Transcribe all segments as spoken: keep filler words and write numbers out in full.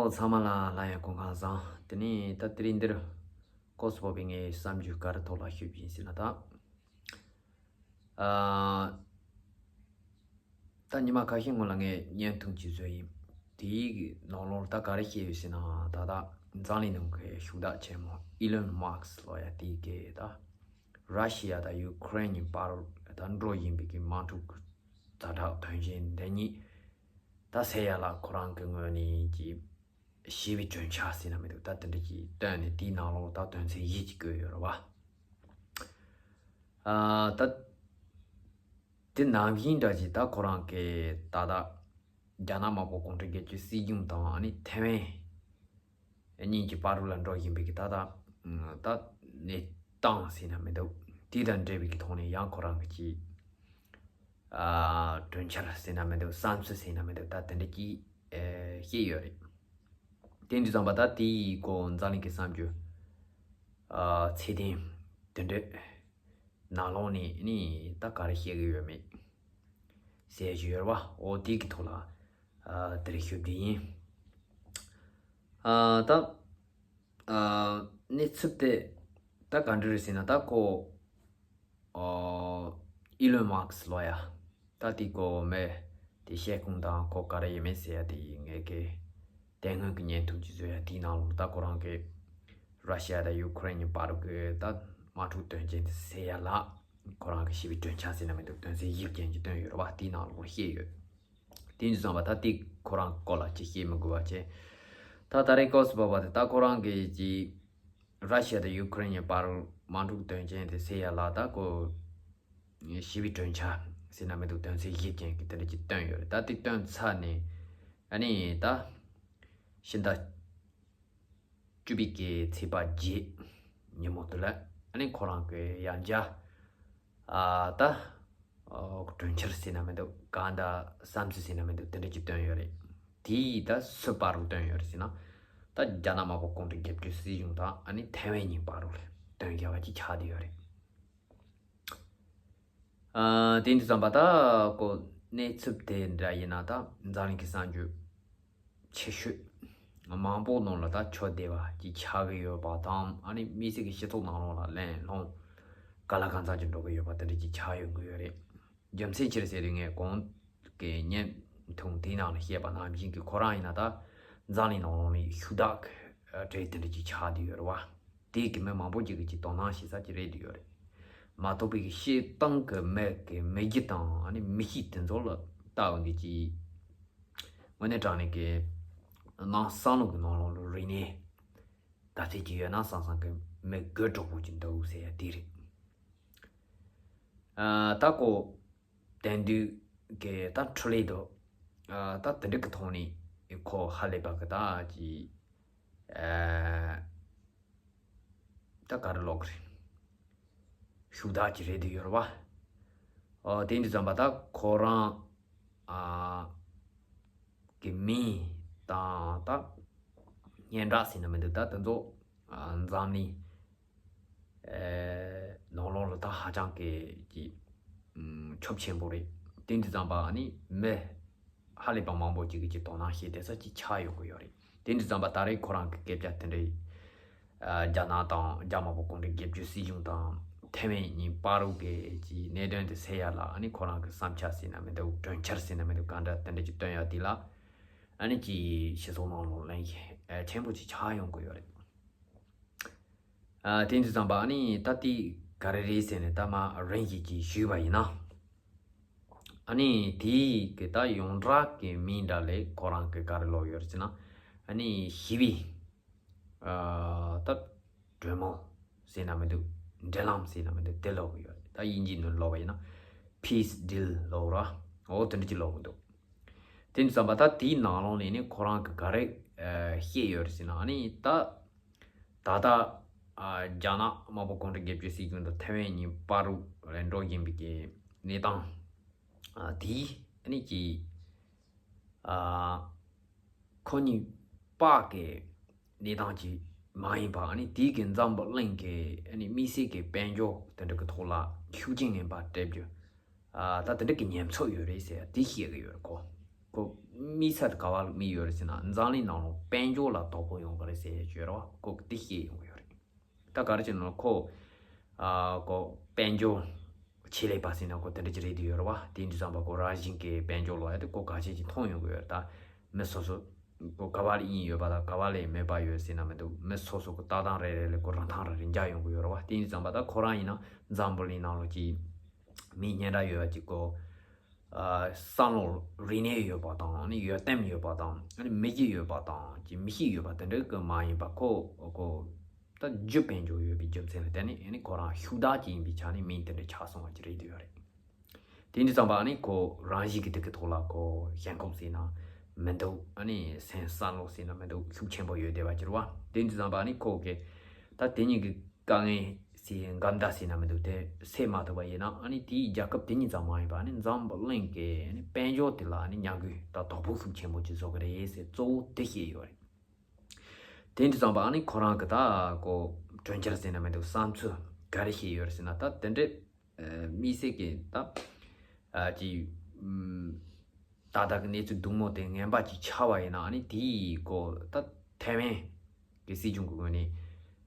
ཨོ་ཚང་མ་ལ་ལ་ཡང་གོང་ཁ་བཟང་། དེ་ནས་ད་དེ་རིང་འདིར་ཀོ་སི་པོ་པའི་ངའི་བསམ་རྒྱུ་ག་རེ་ཐོག་ལ་ཞུ་བཞིན་ཟེར་ན་ད། ཨ། ད་ཉི་མ་ཁ་ཤས་སྔོན་ལ་ངས་བརྙན་ཐུང་ཅིག་བཟོས་ཡིན། དེའི་ནང་ལོགས་ད་ག་རེ་བཤད་ཡོད་ཟེར་ན་ད་ད་འཛམ་གླིང་ནང་གི་ཞུ་དག་ཆེན་མོ་ཨི་ལོན་མཱ་སི་ལོ་ཡ་དེའི་གི་ད་ར་ཤི་ཡ་དང་ཡུ་ཁུ་རེན་གཉིས་བར་ད་འགྲོ་བཞིན་པའི་གི་དམག་འཁྲུག་ཛ་དྲག་དོན་རྐྱེན་འདི་གཉིས་ད་སེ་ཡ་ལ་ཁོ་རང་གི་ངོས་ནས་ཀྱི་ཞི་བའི་གྲོས་འཆར་ཟེར་ན་མི་འདུག་ད་དེ་འདྲ་ཅིག་བཏོན་ནས་དེའི་ནང་ལོགས་ད་དོན་ཚན་བཞི་ཅིག་བཀོད་ཡོད་རེད་བ། ཨ་ད་དེ་ནང་བཞིན་འདྲ་ཅིག་ད་ཁོ་རང་གི་ད་ད་རྒྱ་ནག་དམར་པོ་གུང་ཁྲན་རྒྱལ་གྱི་སྲིད་གཞུང་དང་ཨ་ནི་ཐེ་ཝན་གཉིས་ཀྱི་བར་ལ་འགྲོ་བཞིན་པའི་གི་ད་ད་ད་གནས་སྟངས་ཟེར་ན་མི་འདུག་དེ་དང་འབྲེལ་བའི་གི་ཐོག་ནས་ཡང་ཁོ་རང་གི་ཅིག་ཨ་གྲོས་འཆར་ཟེར་ན་མི་འདུག་བསམ་ཚུལ་ཟེར་ན་མི་འདུག་ད་དེ་འདྲ་ཅིག་ཨེ་བཤད་ཡོད་རེད། དེ་འདྲ་ཙམ་པ་ད་དེའི་སྐོར་འཛམ་གླིང་གི་བསམ་རྒྱུ་ཨ་ཚད་ལྡན་དེ་འདྲ་ནང་ལོགས་ནས་ནི་ད་ག་རེ་བཤད་གི་ཡོད་མེད་ཟེར་ཞུ་ཡོད་རེད་བ། འོ་དེ་གི་ཐོག་ལ་ཨ་དེ་རེ་ཞུ་རྒྱུ་ཡིན། ཨ་ད་ཨ་གནས་ཚུལ་དེ་ད་ག་འདྲ་རེད་ཟེར་ན་ད་ཁོ་ཨོ། ཨི་ལོན་མཱ་སི་ལོ་ཡ། ད་དེ་ཀོ་མེ་དེ་བཤད་ཁུངས་དང་ཁོ་ག་རེ་ཡིན་མིན་ཟེར་ཡ་དེ་ངས་ཀྱི་དེ་སྔོན་གྱི་བརྙན་ཐུང་ཅིག་བཟོས་ཡ་དེའི་ནང་ལོགས་ད་ཁོ་རང་གི་ར་ཤི་ཡ་དང་ཡུ་ཁུ་རེན་གཉིས་བར་གྱི་ད་དམག་འཁྲུག་དོན་རྐྱེན་དེ་སེལ་ཡ་ལ་ཁོ་རང་གི་ཞི་བའི་གྲོས་འཆར་ཟེར་ན་མི་འདུག་དོན་ཚན་བཞི་བརྒྱད་ཅིག་བཏོན་ཡོད་རེད་བ། དེའི་ནང་ལོགས་བཤད་ཡོད། དེ་འདྲ་ཙམ་པ་ད་དེ་ཁོ་རང་སྐོར་ལ་ཅིག་བཤད་མི་དགོས་པ་བྱས། ད་ད་རེས་ཀོ་སི་པོ་པ་དེ་ད་ཁོ་རང་གི་ཅིག་ར་ཤི་ཡ་དང་ཡུ་ཁུ་རེན་གཉིས་བར་དམག་འཁྲུག་དོན་རྐྱེན་དེ་སེལ་ཡ་ལ་ད་ཁོ་ཞི་བའི་གྲོས་འཆར་ཟེར་ན་མི་འདུག་དོན་ཚན་བཞི་ཅན་གྱི་དེ་འདྲ་ཅིག་བཏོན་ཡོད་རེད། ད་དེ་བཏོན་ཚར་ནས་ཨ་ནི་ད་ཕྱི་ཟླ་བཅུ་པའི་གི་ཚེས་པ་བརྒྱད་ཉིན་མོ་དེ་ལ་ཨ་ནི་ཁོ་རང་གི་ཡང་བསྐྱར་ཨ་ད་ཨ་གྲོས་འཆར་ཟེར་ན་མི་འདུག་གང་ལྟར་བསམ་ཚུལ་ཟེར་ན་མི་འདུག་དེ་འདྲ་ཅིག་བཏོན་ཡོད་རེད། དེ་ཡིས་ད་སུ་བར་རུ་བཏོན་ཡོད་རེད་ཟེར་ན། ད་རྒྱ་ནག་དམར་པོ་གུང་ཁྲན་རྒྱལ་གཅེས་སྲིད་གཞུང་དང་ཨ་ནི་ཐེ་ཝན་གཉིས་བར་རུ་ལ་བཏོན་རྒྱ་བ་ཅིག་ཆགས་བསྡད་ཡོད་རེད། ཨ་དེ་འདྲ་ཙམ་པ་ད་ཀོ་གནས་ཚུལ་དེ་འདྲ་ཡིན་ན་ད་འཛམ་གླིང་གི་གསར་འགྱུར་ཆེ་ཤོས་མང་པོ་ནང་ལ་ད་ཆགས་བསྡད་པ་ཅིག་ཆགས་ཀྱི་ཡོད་པ་དང་ཨ་ནི་དམིགས་བསལ་གྱི་སྤྱི་ཚོགས་ནང་ལོགས་ལ་གླེང་སློང་ག་ལ་གང་འཚམ་ཅིག་འགྲོ་གི་ཡོད་པ་དེ་འདྲ་ཅིག་ཆགས་ཡོང་གི་ཡོད་རེད། རྒྱུ་མཚན་ཅི་རེད་ཟེར་དུས་ངས་གོང་གི་བརྙན་ཐུང་དེའི་ནང་ལ་བཤད་པ་ནང་བཞིན་གྱི་ཁོ་རང་ཡིན་ན་ད་འཛམ་གླིང་ནང་ལོགས་ནས་ཤུགས་དྲག་གི་གྲས་དེ་འདྲ་ཅིག་ཆགས་བསྡད་ཡོད་རེད་བ། དེ་གི་མི་མང་པོ་ཅིག་གིས་ཅིག་དོ་སྣང་བྱེད་ས་ཅིག་རེད་བསྡད་ཡོད་རེད། མ་གཏོགས་པའི་གི་སྤྱིར་བཏང་གི་མི་གི་མི་རྒྱུ་དང་ཨ་ནི་མི་གཤིས་དེ་ཚོ་ལ་ལྟ་འོང་གི་ཅིག་དངོས་གནས་དྲང་གནས་ཀྱི་ནང་བསམ་བློ་གི་ནང་ལོགས་ལ་རིག་གནས་ག་ཚད་ཅིག་ཡོད་ན་བསམ་བསམ་གི་མི་དགོད་བྲོ་པོ་ཅིག་འདུག་ཟེར་ཡ་དེ་རེད། ཨ་ད་ཀོ་དེང་དུས་ཀྱི་ད་འཕྲོ་ལས་དོ། ཨ་ད་དེ་འདྲ་གི་ཐོག་ནས་ཁོ་ཧ་ལས་པ་གི་ད་ཀྱི་ཨ་ད་ག་རེ་ལབ་གི་རེད། ཤུགས་དྲག་ཅིག་རེད་དུ་ཡོད་རེད་བ། ཨོ་དེ་འདྲ་ཙམ་པ་ད་ཁོ་རང་ཨ་གི་མིང་དང་ད་སྙན་གྲགས་ཟེར་ན་མི་འདུག་ད་དེ་ཚོ་ཨ་འཛམ་གླིང་ནང་ལོགས་ལ་ད་ཧ་ཅང་གི་ཅིག་ཨམ་ཁྱབ་ཆེན་པོ་རེད། དེ་འདྲ་ཙམ་པ་ནི་མི་ཧ་ལས་པ་མང་པོ་ཅིག་གིས་ཅིག་དོ་སྣང་བྱེད་བསྡད་ས་ཅིག་ཆགས་ཡོང་གི་ཡོད་རེད། དེ་འདྲ་ཙམ་པ་ད་རེས་ཁོ་རང་གི་སྐད་ཆ་དེ་འདྲ་ཨ་རྒྱ་ནག་དང་རྒྱ་དམར་པོ་གུང་ཁྲན་རྒྱལ་གཅེས་སྲིད་གཞུང་དང་ཐེ་ཝན་གཉིས་བར་གྱི་ཅིག་གནད་དོན་དེ་སེལ་ཡ་ལ་ཨ་ནི་ཁོ་རང་གི་བསམ་འཆར་ཟེར་ན་མི་འདུག་གྲོས་འཆར་ཟེར་ན་མི་འདུག་གང་འདྲ་དེ་འདྲ་ཅིག་བཏོན་ཡ་དེ་ལ་ཨ་ནི་ཅིག་སྤྱི་ཚོགས་ནང་ལོགས་གླེང་གཞི་ཆེན་པོ་ཅིག་ཆགས་ཡོང་གི་ཡོད་རེད། ཨ་དེ་འདྲ་ཙམ་པ་ཨ་ནི་ད་ལྟའི་ག་རེ་རེད་ཟེར་ནས་ད་མ་རིང་ཞིག་ཅིག་ཞུས་པ་ཡིན་ན། ཨ་ནི་དེའི་གི་ད་ཡོངས་གྲགས་ཀྱི་མིང་འདྲ་ལས་ཁོ་རང་གི་ག་རེ་ལབ་ཡོད་རེད་ཟེར་ན། ཨ་ནི་ཞི་བའི་ཨ་ད་གྲོས་མོལ་ཟེར་ན་མི་འདུག་འབྲེལ་ལམ་ཟེར་ན་མི་འདུག་དེ་ལབ་གི་ཡོད་རེད། ད་དབྱིན་ཇིའི་ནང་ལབ་པ་ཡིན་ན་peace deal ལབ་ར། འོ་དེ་འདྲ་ཅིག་ལབ་གི་འདུག་དེ་འདྲ་ཙམ་པ་ད་དེའི་ནང་ལོགས་ནས་ནི་ཁོ་རང་གི་ག་རེ་ཨ་བཤད་ཡོད་རེད་ཟེར་ན། ཨ་ནི་ད་ད་ལྟ་ཨ་རྒྱ་ནག་དམར་པོ་གུང་ཁྲན་རྒྱལ་གཅེས་སྲིད་གཞུང་དང་ཐེ་ཝན་གཉིས་བར་དུ་རེ་འགྲོ་བཞིན་པའི་གི་གནས་སྟངས་ཨ་དེ་ཨ་ནི་ཀྱི་ཨ་ཁོ་གཉིས་བར་གི་གནས་སྟངས་ཀྱི་མ་ཡིན་པ། ཨ་ནི་དེའི་གི་འཛམ་བུ་གླིང་གི་ཨ་ནི་དམིགས་བསལ་གྱི་དཔལ་འབྱོར་དེ་འདྲ་གི་ཐོག་ལ་ཤུགས་རྐྱེན་ངན་པ་སྤྲད་རྒྱུ། ཨ་ད་དེ་འདྲ་གི་ཉེན་ཚབས་ཡོད་རེད་ཟེར་དེ་བཤད་གི་ཡོད་རེད། ཁོ་ཁོ་ དམིགས་བསལ་ག་བ་ལ་དམིགས་ཡོད་རེད་ཟེར་ན། འཛམ་གླིང་ནང་ལ་དཔལ་འབྱོར་ལ་དོ་ཕོག་ཡོང་གི་རེད་ཟེར་ཡ་ཅིག་ཡོད་རེད་བ། ཁོ་གི་དེ་བཤད་ཡོང་གི་ཡོད་རེད། ད་ག་རེ་བྱས་ན་ཁོ། ཨ་ཁོ་དཔལ་འབྱོར་ཆེད་ལས་པ་ཟེར་ན་ཁོ་དེ་འདྲ་ཅིག་རེད་དེ་ཡོད་རེད་བ། དེ་འདྲ་ཙམ་པ་ཁོ་རང་བཞིན་གྱི་དཔལ་འབྱོར་ལབ་ཡ་དེ་ཁོ་ག་ཚད་ཅིག་མཐོང་ཡོང་གི་ཡོད་རེད། ད་མི་སོ་སོ་ཁོ་ག་བ་ལ་དབྱིངས་ཡོད་པ་དང་ག་བ་ལ་མོས་པ་ཡོད་ཟེར་ན་མི་འདུག་མི་སོ་སོ་གི་ལྟ་སྟངས་རེ་རེ་ལ་ཁོ་རིན་ཐང་རེ་རེ་འཇགས་ཡོང་གི་ཡོད་རེད་བ། དེ་འདྲ་ཙམ་པ་ད་ཁོ་རང་ཡིན་ན་འཛམ་བུ་གླིང་ནང་ལོགས་ཀྱི་མི་སྙན་གྲགས་ཡོད་པ་ཅིག་ཁོ། ཨ་བསམ་བློ་རིག་གནས་ཡོད་པ་དང་། ཨ་ནི་ཡོན་ཏན་ཡོད་པ་དང་། ཨ་ནི་མི་གཤིས་ཡོད་པ་དང་། ཅིག་མི་གཤིས་ཡོད་པ་དེ་འདྲ་གི་མ་ཡིན་པ་ཁོ་ཁོ་ད་རྒྱུ་དཔལ་འབྱོར་ཡོད་པའི་རྒྱུ་མཚན་ལ་བརྟེན་ནས། ཨ་ནི་ཁོ་རང་ཤུགས་དྲག་ཅིག་ཡིན་པའི་ཆ་ནས་མིང་དེ་འདྲ་ཆགས་སོང་བ་ཅིག་རེད་འདུག་ཡོད་རེད། དེ་འདྲ་ཙམ་པ་ཨ་ནི་ཁོ་རང་བཞིན་གྱི་དེ་གི་ཐོག་ལ་ཁོ་ཞེན་ཁོག་ཟེར་ན་མི་འདུག་ཨ་ནི་སེམས་བསམ་བློ་ཟེར་ན་མི་འདུག་ཤུགས་ཆེན་པོ་ཡོད་བསྡད་པ་ཅིག་རེད་བ། དེ་འདྲ་ཙམ་པ་ཨ་ནི་ཁོ་གི་ད་དེ་གཉིས་ཀྱི་དཀའ་ངལ་ཟེར་འགལ་ཟླ་ཟེར་ན་མི་འདུག་དེ་སེལ་མ་ཐུབ་པ་ཡིན་ན། ཨ་ནི་དེའི་རྒྱལ་ཁབ་དེ་གཉིས་ཙམ་མ་ཡིན་པ། ཨ་ནི་འཛམ་བུ་གླིང་གི་ཨ་ནི་དཔལ་འབྱོར་དེ་ལ་ཨ་ནི་ཉམས་རྒུད་དང་དོ་ཕོག་ཤུགས་ཆེན་པོ་ཅིག་བཟོ་གི་རེད་ཟེར་གཙོ་བོ་དེ་བཤད་ཡོད་རེད། དེ་འདྲ་ཙམ་པ་ཨ་ནི་ཁོ་རང་གི་ད་ཁོ་གྲོས་འཆར་ཟེར་ན་མི་འདུག་བསམ་ཚུལ་ག་རེ་བཤད་ཡོད་རེད་ཟེར་ན། ད་དེ་འདྲའི་དམིགས་བསལ་གྱི་ད་ཨ་ཅིག་ཨམ་ད་ལྟ་གི་གནས་ཚུལ་སྡུག་མོ་དེ་ངན་པ་ཅིག་ཆགས་པ་ཡིན་ན། ཨ་ནི་དེའི་སྐོར་ད་ཐའེ་ཝན་གྱི་སྲིད་གཞུང་གི་ངོས་ནས་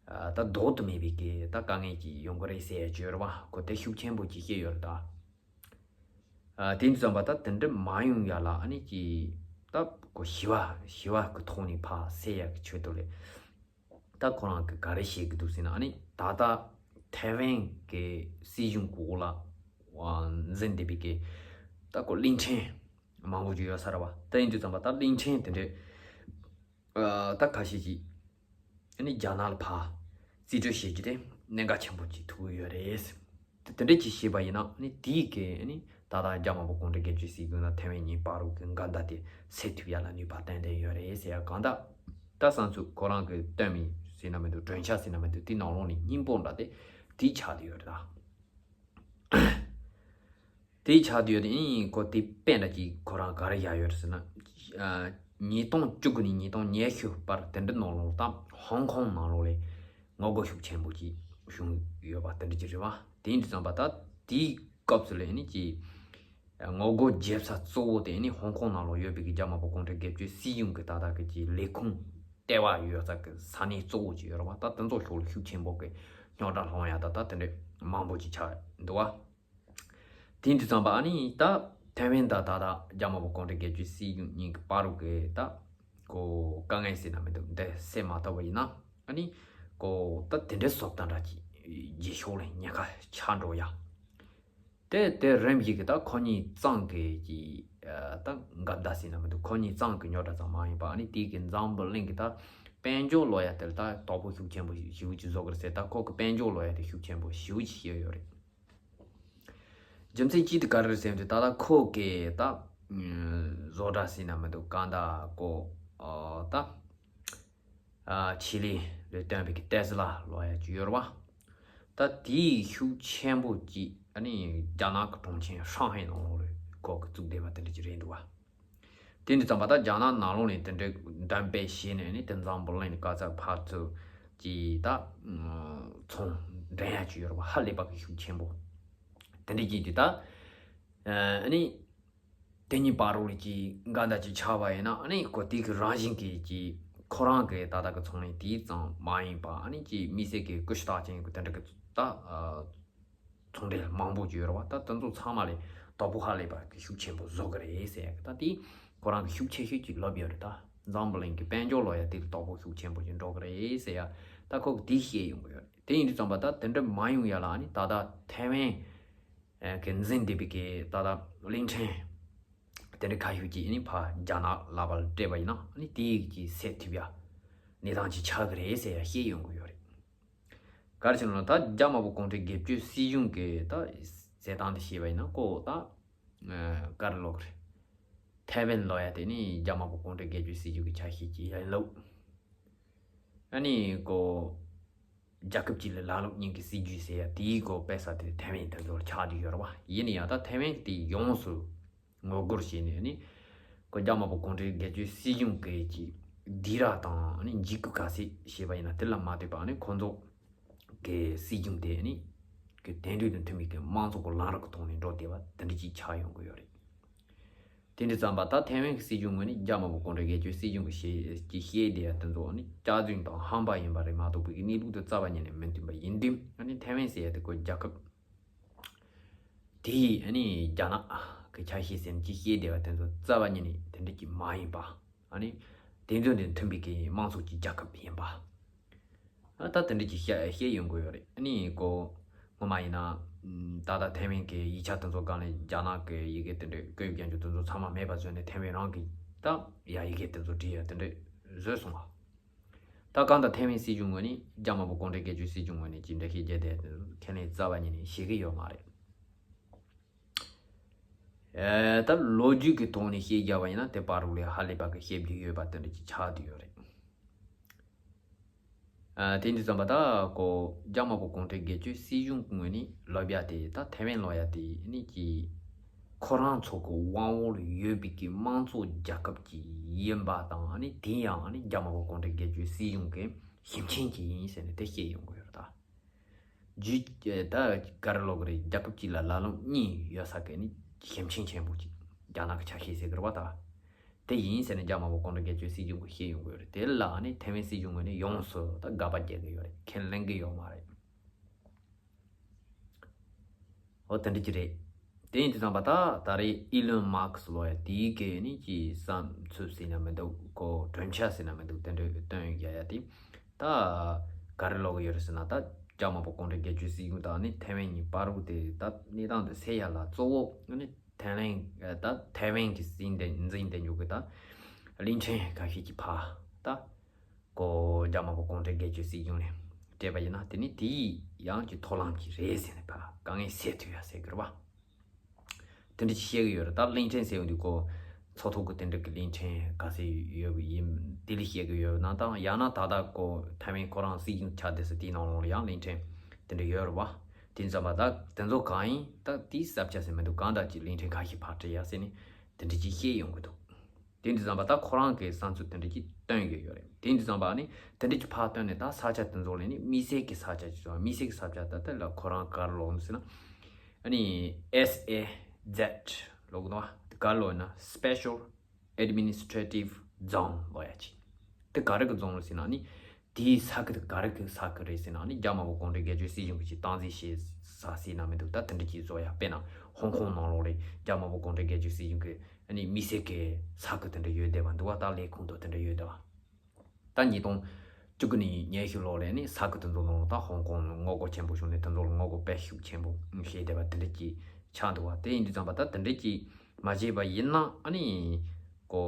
ཨ་ད་ལྡོག་ཏུ་མེད་པའི་གི་ད་དཀའ་ངལ་ཅིག་ཡོང་གི་རེད་ཟེར་ཡ་ཅིག་ཡོད་རེད་བ། ཁོ་དེ་ཤུགས་ཆེན་པོ་ཅིག་བཤད་ཡོད་རེད་ད། ཨ་དེ་འདྲ་ཙམ་པ་ད་དེ་འདྲ་མ་ཡོང་ཡ་ལ་ཨ་ནི་ཅིག་ད་ཁོ་ཞི་བ་ཞི་བ་གི་ཐོག་ནས་ཕར་སེལ་ཡ་གི་ཆེད་དུ་ལས། ད་ཁོ་རང་གིས་ག་རེ་བཤད་ཀྱི་འདུག་ཟེར་ན། ཨ་ནི་ད་ལྟ་ཐའེ་ཝན་གྱི་སྲིད་གཞུང་གི་འོག་ལ་འཛིན་བསྡད་པའི་གི་ད་ཁོ་གླིང་ཕྲན་མང་པོ་ཅིག་ཡོད་ས་རེད་བ། དེ་ཡིན་དུས་ཙམ་པ་ད་གླིང་ཕྲན་དེ་འདྲའི་ཨ་ད་ཁ་ཤས་ཅིག་ཨ་ནི་རྒྱ་ནག་ལ་ཕར་རྩིས་སྤྲོད་བྱེད་རྒྱུ་དེ་གནད་འགག་ཆེན་པོ་ཅིག་ཐུག་གི་ཡོད་རེད། དེ་དེ་འདྲ་ཅིག་བྱས་པ་ཡིན་ན། ཨ་ནི་དེའི་གི་ཨ་ནི་ད་ལྟ་རྒྱ་དམར་པོ་གུང་ཁྲན་སྒེར་གཅོད་སྲིད་གཞུང་དང་ཐའེ་ཝན་གཉིས་བར་དུ་གི་འགལ་ཟླ་དེ་སེལ་ཐུབ་ཡ་ལ་ནུས་པ་ཏན་ཏན་ཡོད་རེད་ཟེར་ཡ། གང་ལྟར་ད་བསམ་ཚུལ་ཁོ་རང་གིས་བཏོན་མི་ཟེར་ན་མི་འདུག་གྲོས་འཆར་ཟེར་ན་མི་འདུག་དེའི་ནང་ལོགས་ནས་སྙིང་པོ་འདྲ་དེ་དེ་ཆགས་བསྡད་ཡོད་རེད་ད། དེ་ཆགས་བསྡད་ཡོད་དེ། ཨིན། ཁོ་དེ་དཔེ་འདྲ་ཅིག་ཁོ་རང་ག་རེ་བཞག་ཡོད་རེད་ཟེར་ན། ཨ་ཉིས་སྟོང་བཅུ་དགུ་ནས་ཉིས་སྟོང་ཉི་ཤུ་བར་དེ་འདྲ་ནང་ལོགས་ད་ཧོང་ཀོང་ནང་ལོགས་ལ་ངོ་རྒོལ་ཤུགས་ཆེན་པོ་ཅིག་བྱུང་ཡོད་པ་དེ་འདྲ་ཅིག་རེད་བ། དེ་ཡིན་དུས་ཙམ་པ་ད་དེའི་སྐབས་སུ་ལ་ཨ་ནི་ཅིག་ངོ་རྒོལ་བརྒྱབ་ས་གཙོ་བོ་དེ་ཨ་ནི་ཧོང་ཀོང་ནང་ལོགས་ཡོད་པའི་གི་རྒྱ་དམར་པོ་གུང་ཁྲན་སྒེར་གཅོད་སྲིད་གཞུང་གི་ད་ལྟ་གི་ཅིག་ལས་ཁུངས་ལྟེ་བ་ཡོད་ས་གི་ས་གནས་གཙོ་བོ་ཅིག་ཡོད་རེད་བ། ད་དེ་ཚོ་ཕྱོགས་ལ་ཤུགས་ཆེན་པོ་གི་རྙོག་དྲ་སློང་ཡ་ད་ད་དེ་འདྲ་མང་པོ་ཅིག་ཆགས་འདུག་བ། དེ་འདྲ་ཙམ་པ་ཨ་ནི་ད་ཐའེ་ཝན་དང་ད་ལྟ་རྒྱ་དམར་པོ་གུང་ཁྲན་སྒེར་གཅོད་སྲིད་གཞུང་གཉིས་ཀྱི་བར་དུ་གི་ད་ཁོ་དཀའ་ངལ་ཟེར་ན་མི་འདུག་འདི་སེལ་མ་ཐུབ་པ་ཡིན་ན། ཨ་ནི་ཁོ་ད་དེ་འདྲའི་བཟོ་ལྟ་འདྲ་ཅིག་རྗེས་ཕྱོགས་ལ་ཉེན་ཁ་ཆགས་འགྲོ་ཡ། དེ་དེ་རིམ་བཞིན་གྱི་ད་ཁོ་གཉིས་ཚང་གི་ཅིག་ཨ་ད་འགལ་ཟླ་ཟེར་ན་མི་འདུག་ཁོ་གཉིས་ཚང་གི་རྙོག་དྲ་ཙམ་མ་ཡིན་པ། ཨ་ནི་དེ་གི་འཛམ་བུ་གླིང་གི་ད་དཔལ་འབྱོར་ལབ་ཡ་དེ་ལ་ད་དོ་ཕོག་ཤུགས་ཆེན་པོ་ཞེ་པོ་ཅིག་བཟོ་གི་རེད་ཟེར། ད་ཁོ་གི་དཔལ་འབྱོར་ལབ་ཡ་དེ་ཤུགས་ཆེན་པོ་ཞེ་པོ་ཅིག་བཤད་ཡོད་རེད། རྒྱུ་མཚན་གཅིག་དེ་ག་རེ་རེད་ཟེར་དུས། ད་ལྟ་ཁོ་གིས་ད་བཟོ་གྲྭ་ཟེར་ན་མི་འདུག་གང་ལྟར་ཁོ་ཨ་ད་ཨ་ཆེད་ལས་ལ་བཏོན་པའི་གི་ཏེ་སི་ལ་ལབ་ཡ་ཅིག་ཡོད་རེད་བ། ད་དེའི་ཤུགས་ཆེན་པོ་ཅིག་ཨ་ནི་རྒྱ་ནག་གི་གྲོང་ཁྱེར་ཧྲང་ཧའེ་ནང་ལོགས་ལ་ཁོ་གིས་བཙུགས་བསྡད་པ་དེ་འདྲ་ཅིག་རེད་འདུག་བ། དེ་འདྲ་ཙམ་པ་ད་རྒྱ་ནག་ནང་ལོགས་ནས་དེ་འདྲའི་འགྲེམས་སྤེལ་བྱས་ནས་ནི་དེ་འཛམ་བུ་གླིང་ནས་ག་ཚད་ཕར་ཚུར་གྱི་ད་ཚོང་འགྲན་ཡ་ཅིག་ཡོད་རེད་བ། ཧ་ལས་པ་གི་ཤུགས་ཆེན་པོ་དེ་འདྲ་གྱིས་དེ་ད་ཨ་ནི་དེ་གཉིས་བར་རོ་ལ་གྱི་འགལ་ཟླ་ཅིག་ཆགས་པ་ཡིན་ན། ཨ་ནི་ཁོ་དེ་གི་རང་བཞིན་གྱི་གྱི་ཁོ་རང་གི་ད་ལྟ་གི་ཚོང་ལས་དེ་ཙམ་མ་ཡིན་པ། ཨ་ནི་གྱི་དམིགས་བསལ་གྱི་ཀུ་ཤུ་རྟགས་ཅན་གྱི་དེ་འདྲ་གི་ད་ཚོང་འབྲེལ་མང་པོ་ཅིག་ཡོད་རེད་བ། ད་དེ་ཚོ་ཚང་མ་ལས་དོ་ཕོག་ཧ་ལས་པ་གི་ཤུགས་ཆེན་པོ་བཟོ་གི་རེད་ཟེར་ཡ་གི། ད་དེ་ཁོ་རང་གི་ཤུགས་ཆེ་ཤོས་ཅིག་ལབ་ཡོད་རེད། ད་འཛམ་བུ་གླིང་གི་དཔལ་འབྱོར་ལབ་ཡ་དེ་ལ་དོ་ཕོག་ཤུགས་ཆེན་པོ་ཅིག་འགྲོ་གི་རེད་ཟེར་ཡ་ད་ཁོ་གི་དེ་བཤད་ཡོང་གི་ཡོད་རེད། དེ་ཡིན་དུས་ཙམ་པ་ད་དེ་འདྲ་མ་ཡོང་ཡ་ལ་ཨ་ནི་ད་ལྟ་ཐའེ་ཝན་གི་འཛིན་བསྡད་པའི་གི་ད་ལྟ་གླིང་ཕྲན་དེ་འདྲ་ཁ་ཤས་ཀྱིས་ཨ་ནི་ཕར་རྒྱ་ནག་ལག་པར་སྤྲད་པ་ཡིན་ན། ཨ་ནི་དེ་གི་སེལ་ཐུབ་ཡ་གནས་སྟངས་ཅིག་ཆགས་གི་རེད་ཟེར་ཡ་བཤད་ཡོང་གི་ཡོད་རེད། ག་རེ་བྱས་ན་ད་རྒྱ་དམར་པོ་གུང་ཁྲན་སྒེར་གཅོད་སྲིད་གཞུང་གི་ད་བྱེད་སྟངས་དེ་བཤད་པ་ཡིན་ན་ཁོ་ད་ག་རེ་ལབ་དགོས་རེད། ཐའེ་ཝན་ལབ་ཡ་དེ་ནི་རྒྱ་དམར་པོ་གུང་ཁྲན་སྒེར་གཅོད་སྲིད་གཞུང་གི་ཆ་ཤས་ཀྱི་ཡན་ལག་ཨ་ནི་ཁོ་རྒྱལ་ཁབ་ཅིག་ལ་ལམ་ལུགས་གཉིས་ཀྱི་སྲིད་ཇུས་ཟེར་ཡ་དེའི་ཁོ་དཔེ་ས་དེ་ཐའེ་ཝན་དེ་ཚོར་ཆགས་བསྡད་ཡོད་རེད་བ། ཡིན་ན་ཡང་ད་ཐའེ་ཝན་དེ་ཡོངས་སུ་ངོ་རྒོལ་བྱས་ནས་ནི་ཁོ་རྒྱ་དམར་པོ་གུང་ཁྲན་སྒེར་གཅོད་སྲིད་གཞུང་གི་ཅིག་སྡིགས་ར་དང་ནི་འཇིགས་སྐུལ་ག་ཚད་བྱས་པ་ཡིན་ན་དེ་ལ་མ་ལྟོས་པ་ནི་ཁོ་ཚོ་གི་སྲིད་གཞུང་དེ་ནི་གི་དེང་དུས་དང་མཐུན་པའི་གི་དམངས་གཙོ་གི་ལམ་རིམ་གི་ཐོག་ནས་འགྲོ་བསྡད་པ་དེ་འདྲ་ཅིག་ཆགས་ཡོང་གི་ཡོད་རེད། དེ་འདྲ་ཙམ་པ་ད་ཐའེ་ཝན་གྱི་སྲིད་གཞུང་ངོས་ནས་རྒྱ་དམར་པོ་གུང་ཁྲན་སྒེར་གཅོད་སྲིད་གཞུང་གི་བཤད་ཀྱི་བཤད་བསྡད་ཡ་དེ་ཚོ་ནི་སྐྱག་རྫུན་དང་ཧམ་པ་ཡིན་པ་རེད་མ་གཏོགས་པའི་གནས་ལུགས་དེ་རྩ་བ་ཉིད་ནས་མི་མཐུན་པ་ཡིན་དུས་ཨ་ནི་ཐའེ་ཝན་ཟེར་ཡ་དེ་ཁོ་རྒྱལ་ཁབ་དེ་ཡིས་ཨ་ནི་རྒྱ་ནག་གི་ཆ་ཤས་ཟེར་ནས་ཅི་བཤད་བསྡད་པ་དེ་ཚོ་རྩ་བ་ཉིད་ནས་དེ་འདྲ་ཅིག་མ་ཡིན་པ། ཨ་ནི་དེ་ཚོ་འདི་མཐུན་པའི་གི་དམངས་གཙོ་གི་རྒྱལ་ཁབ་ཡིན་པ། ཨ་ད་དེ་འདྲ་ཅིག་བཤད་བཤད་ཡོང་གི་ཡོད་རེད། ཨ་ནི་ཁོ་སྔོན་མ་ཡིན་ན་ད་ལྟ་ཐའེ་ཝན་གི་ཡིག་ཆ་དེ་ཚོ་སྒང་ལ་རྒྱ་ནག་གི་ཡི་གེ་དེ་འདྲ་བཀོད་ཡིག་རྒྱན་ཆ་དེ་ཚོ་ཚང་མ་མེད་པ་བཟོས་ནས་ཐའེ་ཝན་རང་གི་ད་ཡ་ཡི་གེ་དེ་ཚོ་བྲིས་ཡ་དེ་འདྲ་བཟོས་སོང་བ། ད་གང་ལྟར་ཐའེ་ཝན་སྲིད་གཞུང་ངོས་ནས་རྒྱ་དམར་པོ་གུང་ཁྲན་སྒེར་གཅོད་སྲིད་གཞུང་ངོས་ནས་ཅི་འདྲ་ཞིག་བརྒྱབ་བསྡད་དེ་ཁས་ལེན་རྩ་བ་ཉིད་ནས་བྱེད་ཀྱི་ཡོད་མ་རེད། ཨེ་ད་ལོ་རྒྱུས་ཀྱི་ཐོག་ནས་བཤད་རྒྱ་བ་ཡིན་ན་དེ་བར་དུ་ལས་ཧ་ལས་པ་གི་བཤད་རྒྱུ་ཡོད་པ་དེ་འདྲ་ཅིག་ཆགས་བསྡད་ཡོད་རེད། ཨ་དེ་འདྲ་ཙམ་པ་ད་ཁོ་རྒྱ་དམར་པོ་གུང་ཁྲན་སྒེར་གཅོད་སྲིད་གཞུང་གི་ངོས་ནས་ལབ་ཡ་དེ་ད་ཐའེ་ཝན་ལབ་ཡ་དེ་ནི་ཀྱི་ཁོ་རང་ཚོ་གི་དབང་འོག་ལ་ཡོད་པའི་གི་དམངས་གཙོ་རྒྱལ་ཁབ་ཅིག་ཡིན་པ་དང་ཨ་ནི་དེ་ཡང་ཨ་ནི་རྒྱ་དམར་པོ་གུང་ཁྲན་སྒེར་གཅོད་སྲིད་གཞུང་གི་ཞབས་མཆན་ཅིག་ཡིན་ཟེར་ནས་དེ་བཤད་ཡོང་གི་ཡོད་རེད་ད། རྒྱུ་ད་ག་རེ་ལབ་དགོས་རེད། རྒྱལ་ཁབ་ཅིག་ལ་ལ་ལུང་གཉིས་ཡོད་ས་གི་ནི་ཞབས་མཆན་ཆེན་པོ་ཅིག་རྒྱ་ནག་གི་ཆ་ཤས་ཟེར་གི་རེད་བ་ད། དེ་ཡིན་ཟེར་ནས་རྒྱ་དམར་པོ་གུང་ཁྲན་སྒེར་གཅོད་སྲིད་གཞུང་གིས་བཤད་ཡོང་གི་ཡོད་རེད། དེ་ལ་ནི་ཐའེ་ཝན་སྲིད་གཞུང་ངོས་ནས་ཡོངས་སུ་ད་དགག་པ་རྒྱག་གི་ཡོད་རེད། ཁས་ལེན་གི་ཡོད་མ་རེད། འོ་དེ་འདྲ་ཅིག་རེད། དེ་ཡིན་དུས་ཙམ་པ་ད་ད་རེས་ཨི་ལོན་མཱ་ཁི་ལབ་ཡ་དེའི་གི་ནི་ཅི་བསམ་ཚུལ་ཟེར་ན་མི་འདུག་ཁོ་གྲོས་འཆར་ཟེར་ན་མི་འདུག་དེ་འདྲ་བཏོན་ཡ་ཡ་དེ་ད་ག་རེ་ལབ་གི་ཡོད་རེད་ཟེར་ན། ད་རྒྱ་དམར་པོ་གུང་ཁྲན་སྒེར་གཅོད་སྲིད་གཞུང་དང་ནི་ཐའེ་ཝན་གཉིས་བར་དུ་དེ་ད་གནས་སྟངས་དེ་སེལ་ཡ་ལ་གཙོ་བོ་ནི་ཐའེ་ཝན་ད་ཐའེ་ཝན་གྱི་འཛིན་བདེ་འཛིན་བདེ་འཇུག་གི་ད་གླིང་ཕྲན་ཁ་ཤས་ཀྱི་ཕར་ད་ཁོ་རྒྱ་དམར་པོ་གུང་ཁྲན་སྒེར་གཅོད་སྲིད་གཞུང་ནས་སྤྲད་པ་ཡིན་ན་དེ་ནི་དེ་ཡི་ཡང་གི་ཐོག་ལམ་གྱི་རེད་ཟེར་ནས་ཕར་དཀའ་ངལ་སེལ་ཐུབ་ཡ་ཟེར་གི་རེད་བ། དེ་འདྲ་ཅིག་བཤད་གི་ཡོད་རེད། ད་གླིང་ཕྲན་ཟེར་ཡོང་དུས་ཁོ་ཚོགས་ཐོག་གི་དེ་འདྲ་གི་གླིང་ཕྲན་ག་ཚོད་ཡོད་གི་ཡིན་དེ་ལ་བཤད་གི་ཡོད་ན། ད་ཡང་ན་ད་ལྟ་ཁོ་ཐའེ་ཝན་ཁོ་རང་སྲིད་གཞུང་ཆགས་བསྡད་ས་དེའི་ནང་ལོགས་ལ་ཡང་གླིང་ཕྲན་དེ་འདྲ་ཡོད་རེད་བ། དེ་ཙམ་པ་ད་དེ་ཚོ་གང་ཡིན་ད་དེའི་ས་ཆ་ཟེར་མི་འདུག་གང་ལྟར་ཅིག་གླིང་ཕྲན་ཁ་ཤས་ཕར་སྤྲད་ཡ་ཟེར་ནས་དེ་འདྲ་ཅིག་བཤད་ཡོང་གི་འདུག་དེ་འདྲ་ཙམ་པ་ད་ཁོ་རང་གི་བསམ་ཚུལ་དེ་འདྲ་ཅིག་བཏོན་གི་ཡོད་རེད། དེ་འདྲ་ཙམ་པ་ནི་དེ་འདྲ་ཅིག་ཕར་བཏོན་ནས་ད་ས་ཆ་དེ་ཚོ་ལ་ནི་དམིགས་བསལ་གྱི་ས་ཆ་ཅིག་བཟོ། དམིགས་བསལ་གྱི་ས་ཆ་ད་ལྟ་ལ་ཁོ་རང་ག་རེ་ལབ་ཟེར་ན། ཨ་ནི་ཨེས་ཨེ་ཛེད་ལབ་གི་འདུག་བ། ག་རེ་ལབ་ན་Special Administrative Zone ལབ་ཡ་ཅིག་དེ་ག་རེ་གི་རྫོང་ལ་ཟེར་ན་ནི། དེའི་ས་ཁུལ་དེ་ག་རེ་གི་ས་ཁུལ་རེད་ཟེར་ན་ནི་རྒྱ་དམར་པོ་གུང་ཁྲན་སྒེར་གཅོད་སྲིད་གཞུང་གིས་ཅིག་སྟངས་འཛིན་བྱེད་ས་ཟེར་ན་མི་འདུག་ད་དེ་འདྲ་ཅིག་བཟོ་ཡ། དཔེར་ན་ཧོང་ཀོང་ནང་ལོགས་ལ་རྒྱ་དམར་པོ་གུང་ཁྲན་སྒེར་གཅོད་སྲིད་གཞུང་གི་ཨ་ནི་དམིགས་བསལ་གི་ས་ཁུལ་དེ་འདྲ་ཡོད་བསྡད་པ་འདུག་བ། ད་ལས་ཁུངས་དང་དེ་འདྲ་ཡོད་བསྡད་པ། ད་ཉིས་སྟོང་བཅུ་དགུ་ནས་ཉི་ཤུ་ལོ་ལ་ནི་ས་ཁུལ་དེ་ཚོ་ནང་ད་ཧོང་ཀོང་ལ་ངོ་རྒོལ་ཆེན་པོ་བྱུང་ནས་དེ་ཚོ་ལ་ངོ་རྒོལ་དཔེ་ཤུགས་ཆེན་པོ་བྱས་བསྡད་པ་དེ་འདྲ་ཅིག་ཆགས་འདུག་བ། དེ་ཡིན་དུས་ཙམ་པ་ད་དེ་འདྲ་ཅིག་མ་བྱས་པ་ཡིན་ན་ཨ་ནི་ཀོ་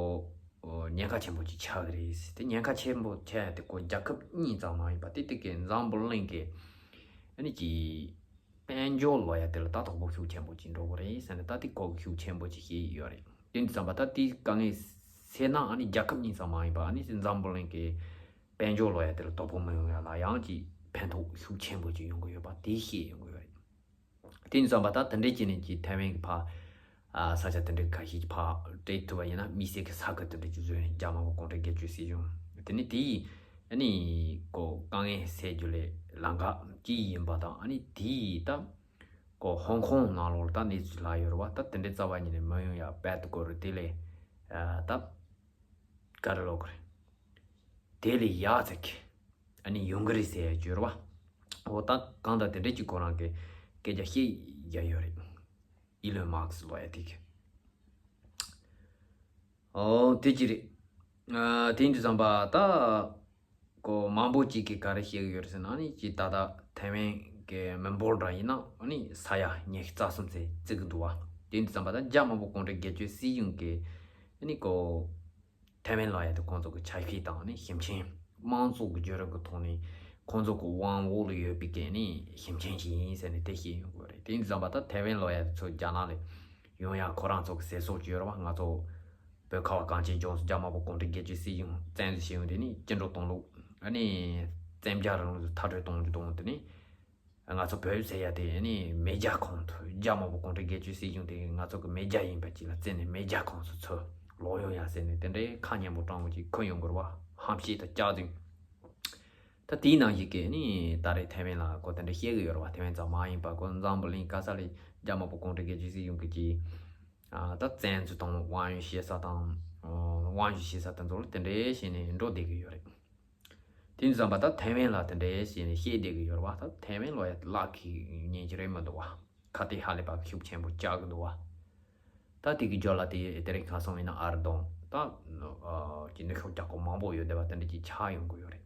ཉེན་ཁ་ཆེན་པོ་ཅིག་ཆགས་ཀྱི་རེད། དེ་ཉེན་ཁ་ཆེན་པོ་ཆགས་ཡ་དེ་ཀོ་རྒྱལ་ཁབ་གཉིས་ཙམ་མ་ཡིན་པ་དེ་དེ་གའི་འཛམ་བུ་གླིང་གི་ཨ་ནི་ཅིག་དཔལ་འབྱོར་ལབ་ཡ་དེ་ལ་ད་དོ་ཕོག་ཤུགས་ཆེན་པོ་ཅིག་འགྲོ་གི་རེད་ཟེར་ནས་ད་དེ་ཁོ་གི་ཤུགས་ཆེན་པོ་ཅིག་བཤད་ཡོད་རེད། དེ་འདྲ་ཙམ་པ་ད་དེ་དཀའ་ངལ་སེལ་ན་ཨ་ནི་རྒྱལ་ཁབ་གཉིས་ཙམ་མ་ཡིན་པ་ཨ་ནི་འཛམ་བུ་གླིང་གི་དཔལ་འབྱོར་ལབ་ཡ་དེ་ལ་དོ་ཕོག་མི་ཡོང་ཡ་ལ་ཡང་ཅིག་ཕན་ཐོགས་ཤུགས་ཆེན་པོ་ཅིག་ཡོང་གི་ཡོད་པ་དེ་བཤད་ཡོང་གི་ཡོད་རེད། དེ་འདྲ་ཙམ་པ་ད་དེ་འདྲས་བྱས་ནས་ཀྱི་ཐའེ་ཝན་གྱི་ཕར་ཨ་ས་ཆ་དེ་འདྲའི་ཁ་ཤས་ཀྱི་ཕར་སྤྲད་ཐུབ་པ་ཡིན་ན་དམིགས་བསལ་གྱི་ས་ཁུལ་དེ་འདྲ་ཅིག་བཟོས་ནས་རྒྱ་དམར་པོ་གུང་ཁྲན་སྒེར་གཅོད་སྲིད་གཞུང་དེ་ནི་དེ་ཡིས་ཨ་ནི་ཀོ་དཀའ་ངལ་སེལ་རྒྱུ་ལས་ལམ་ཁ་ཅིག་ཡིན་པ་དང་ཨ་ནི་དེ་ཡིས་ད་ཀོ་ཧོང་ཀོང་ནང་ལོགས་ལ་ད་གནས་ཚུལ་ལྷག་ཡོད་རེད་བ། ད་དེ་འདྲའི་རྩ་བ་ཉིད་ནས་མི་ཡོང་ཡ་བལ་དུ་སྐོར་རེད། དེ་ལས་ཨ་ད་ག་རེ་ལབ་དགོས་རེད། དེ་ལས་ཡག་ཙག་ཨ་ནི་ཡོང་གི་རེད་ཟེར་ཡ་བརྗོད་རེད་བ། འོ་ད་གང་ལྟར་དེ་འདྲ་ཅིག་ཁོ་རང་གི་སྐད་ཆ་བཤད་ཡ་ཡོད་རེད། ཨི་ལོན་མཱ་སི་ལབ་ཡ་དེ་གི། ཨོ་དེ་ཅི་རེད། ཨ་དེ་འདྲ་ཙམ་པ་ད་ཀོ་མང་པོ་ཅིག་གིས་ག་རེ་བཤད་གི་ཡོད་རེད་ཟེར་ན་ནི་ཅི་ད་ལྟ་ཐའེ་ཝན་གི་མི་འབོར་འདྲ་ཡིན་ན་ནི་ས་ཡ་ཉི་ཤུ་རྩ་གསུམ་ཙམ་བརྩི་གི་འདུག་བ། དེ་འདྲ་ཙམ་པ་ད་རྒྱ་དམར་པོ་གུང་ཁྲན་སྒེར་གཅོད་སྲིད་གཞུང་གི་ནི་ཀོ་ཐའེ་ཝན་ལབ་ཡ་དེ་ཁོང་ཚོ་གི་ཆ་ཤས་དང་ནི་ཞིབ་མཆན་དམངས་གཙོ་གི་བརྒྱུད་རིམ་གི་ཐོག་ནས་ཁོང་ཚོ་གི་དབང་འོག་ལ་ཡོད་པའི་གི་ནི་ཞིབ་མཆན་ཞིག་ཡིན་ཟེར་ནས་དེ་བཤད་ཡོང་གི་རེད། དེ་འདྲ་ཙམ་པ་ད་ཐའེ་ཝན་ལབ་ཡ་དེ་ཚོ་རྒྱ་ནག་ལ་ཡོང་ཡ་ཁོ་རང་ཚོ་གི་ཟེར་སྲོལ་ཅིག་ཡོད་རེད་བ། ང་ཚོ་བོད་ཁ་བ་གངས་ཅན་ལྗོངས་སུ་རྒྱ་དམར་པོ་གུང་ཁྲན་སྒེར་གཅོད་སྲིད་གཞུང་བཙན་འཛུལ་བྱས་ཡོང་དུས་ནི་བཅིངས་འགྲོལ་གཏོང་ལུགས་ཨ་ནི་བཙན་རྒྱལ་རིང་ལུགས་མཐར་སྐྲོད་གཏོང་རྒྱུ་དང་དེ་ནི་ང་ཚོ་བོད་ཟེར་ཡ་དེ་ནི་མེས་རྒྱལ་ཁོངས་སུ་རྒྱ་དམར་པོ་གུང་ཁྲན་སྒེར་གཅོད་སྲིད་གཞུང་དེ་ང་ཚོ་གི་མེས་རྒྱལ་ཡིན་པ་ཅིག་ལ་བརྩིས་ནས་མེས་རྒྱལ་ཁོངས་སུ་ཚུར་ལོག་ཡོང་ཡ་ཟེར་ནས་དེ་འདྲའི་ཁ་སྙན་པོ་དྲང་པོ་ཅིག་ཁུར་ཡོང་དགོས་རེད་བ། ཧམ་བཤད་དང་སྐྱག་རྫུན། ད་དེའི་ནང་བཞིན་གི་ནི་ད་རེས་ཐའེ་ཝན་ལ་ཁོ་དེ་འདྲ་བཤད་གི་ཡོད་རེད་བ། ཐའེ་ཝན་ཙམ་མ་ཡིན་པ་ཁོ་འཛམ་བུ་གླིང་ག་ས་ལ་རྒྱ་དམར་པོ་གུང་ཁྲན་སྒེར་གཅོད་སྲིད་གཞུང་གི་ཅིག་ ད་བཙན་འཛུལ་དང་དབང་ཡོད་བྱེད་ས་དང་དབང་ཡོད་བྱེད་ས་དེ་ཚོ་ལ་དེ་འདྲའི་བྱས་ནས་འགྲོ་བསྡད་ཀྱི་ཡོད་རེད། དེ་ཙམ་པ་ད་ཐའེ་ཝན་ལ་དེ་འདྲའི་བྱས་ནས་བཤད་བསྡད་ཀྱི་ཡོད་རེད་བ། ད་ཐའེ་ཝན་ལ་ཡ་བརླག་གི་ཉེན་གྱི་རེད་མི་འདུག་བ། ཁ་གཏད་ཧ་ལས་པ་ཤུགས་ཆེན་པོ་བཅག་གི་འདུག་བ། ད་དེ་གི་རྒྱབ་ལ་དེ་དེ་རིང་ཁ་སང་ཡིན་ན་ཨར་དང་ད་ཀྱི་ནུབ་ཕྱོགས་རྒྱལ་ཁབ་མང་པོ་ཡོད་བསྡད་པ་དེ་འདྲ་ཅིག་ཆགས་ཡོང་གི་ཡོད་རེད།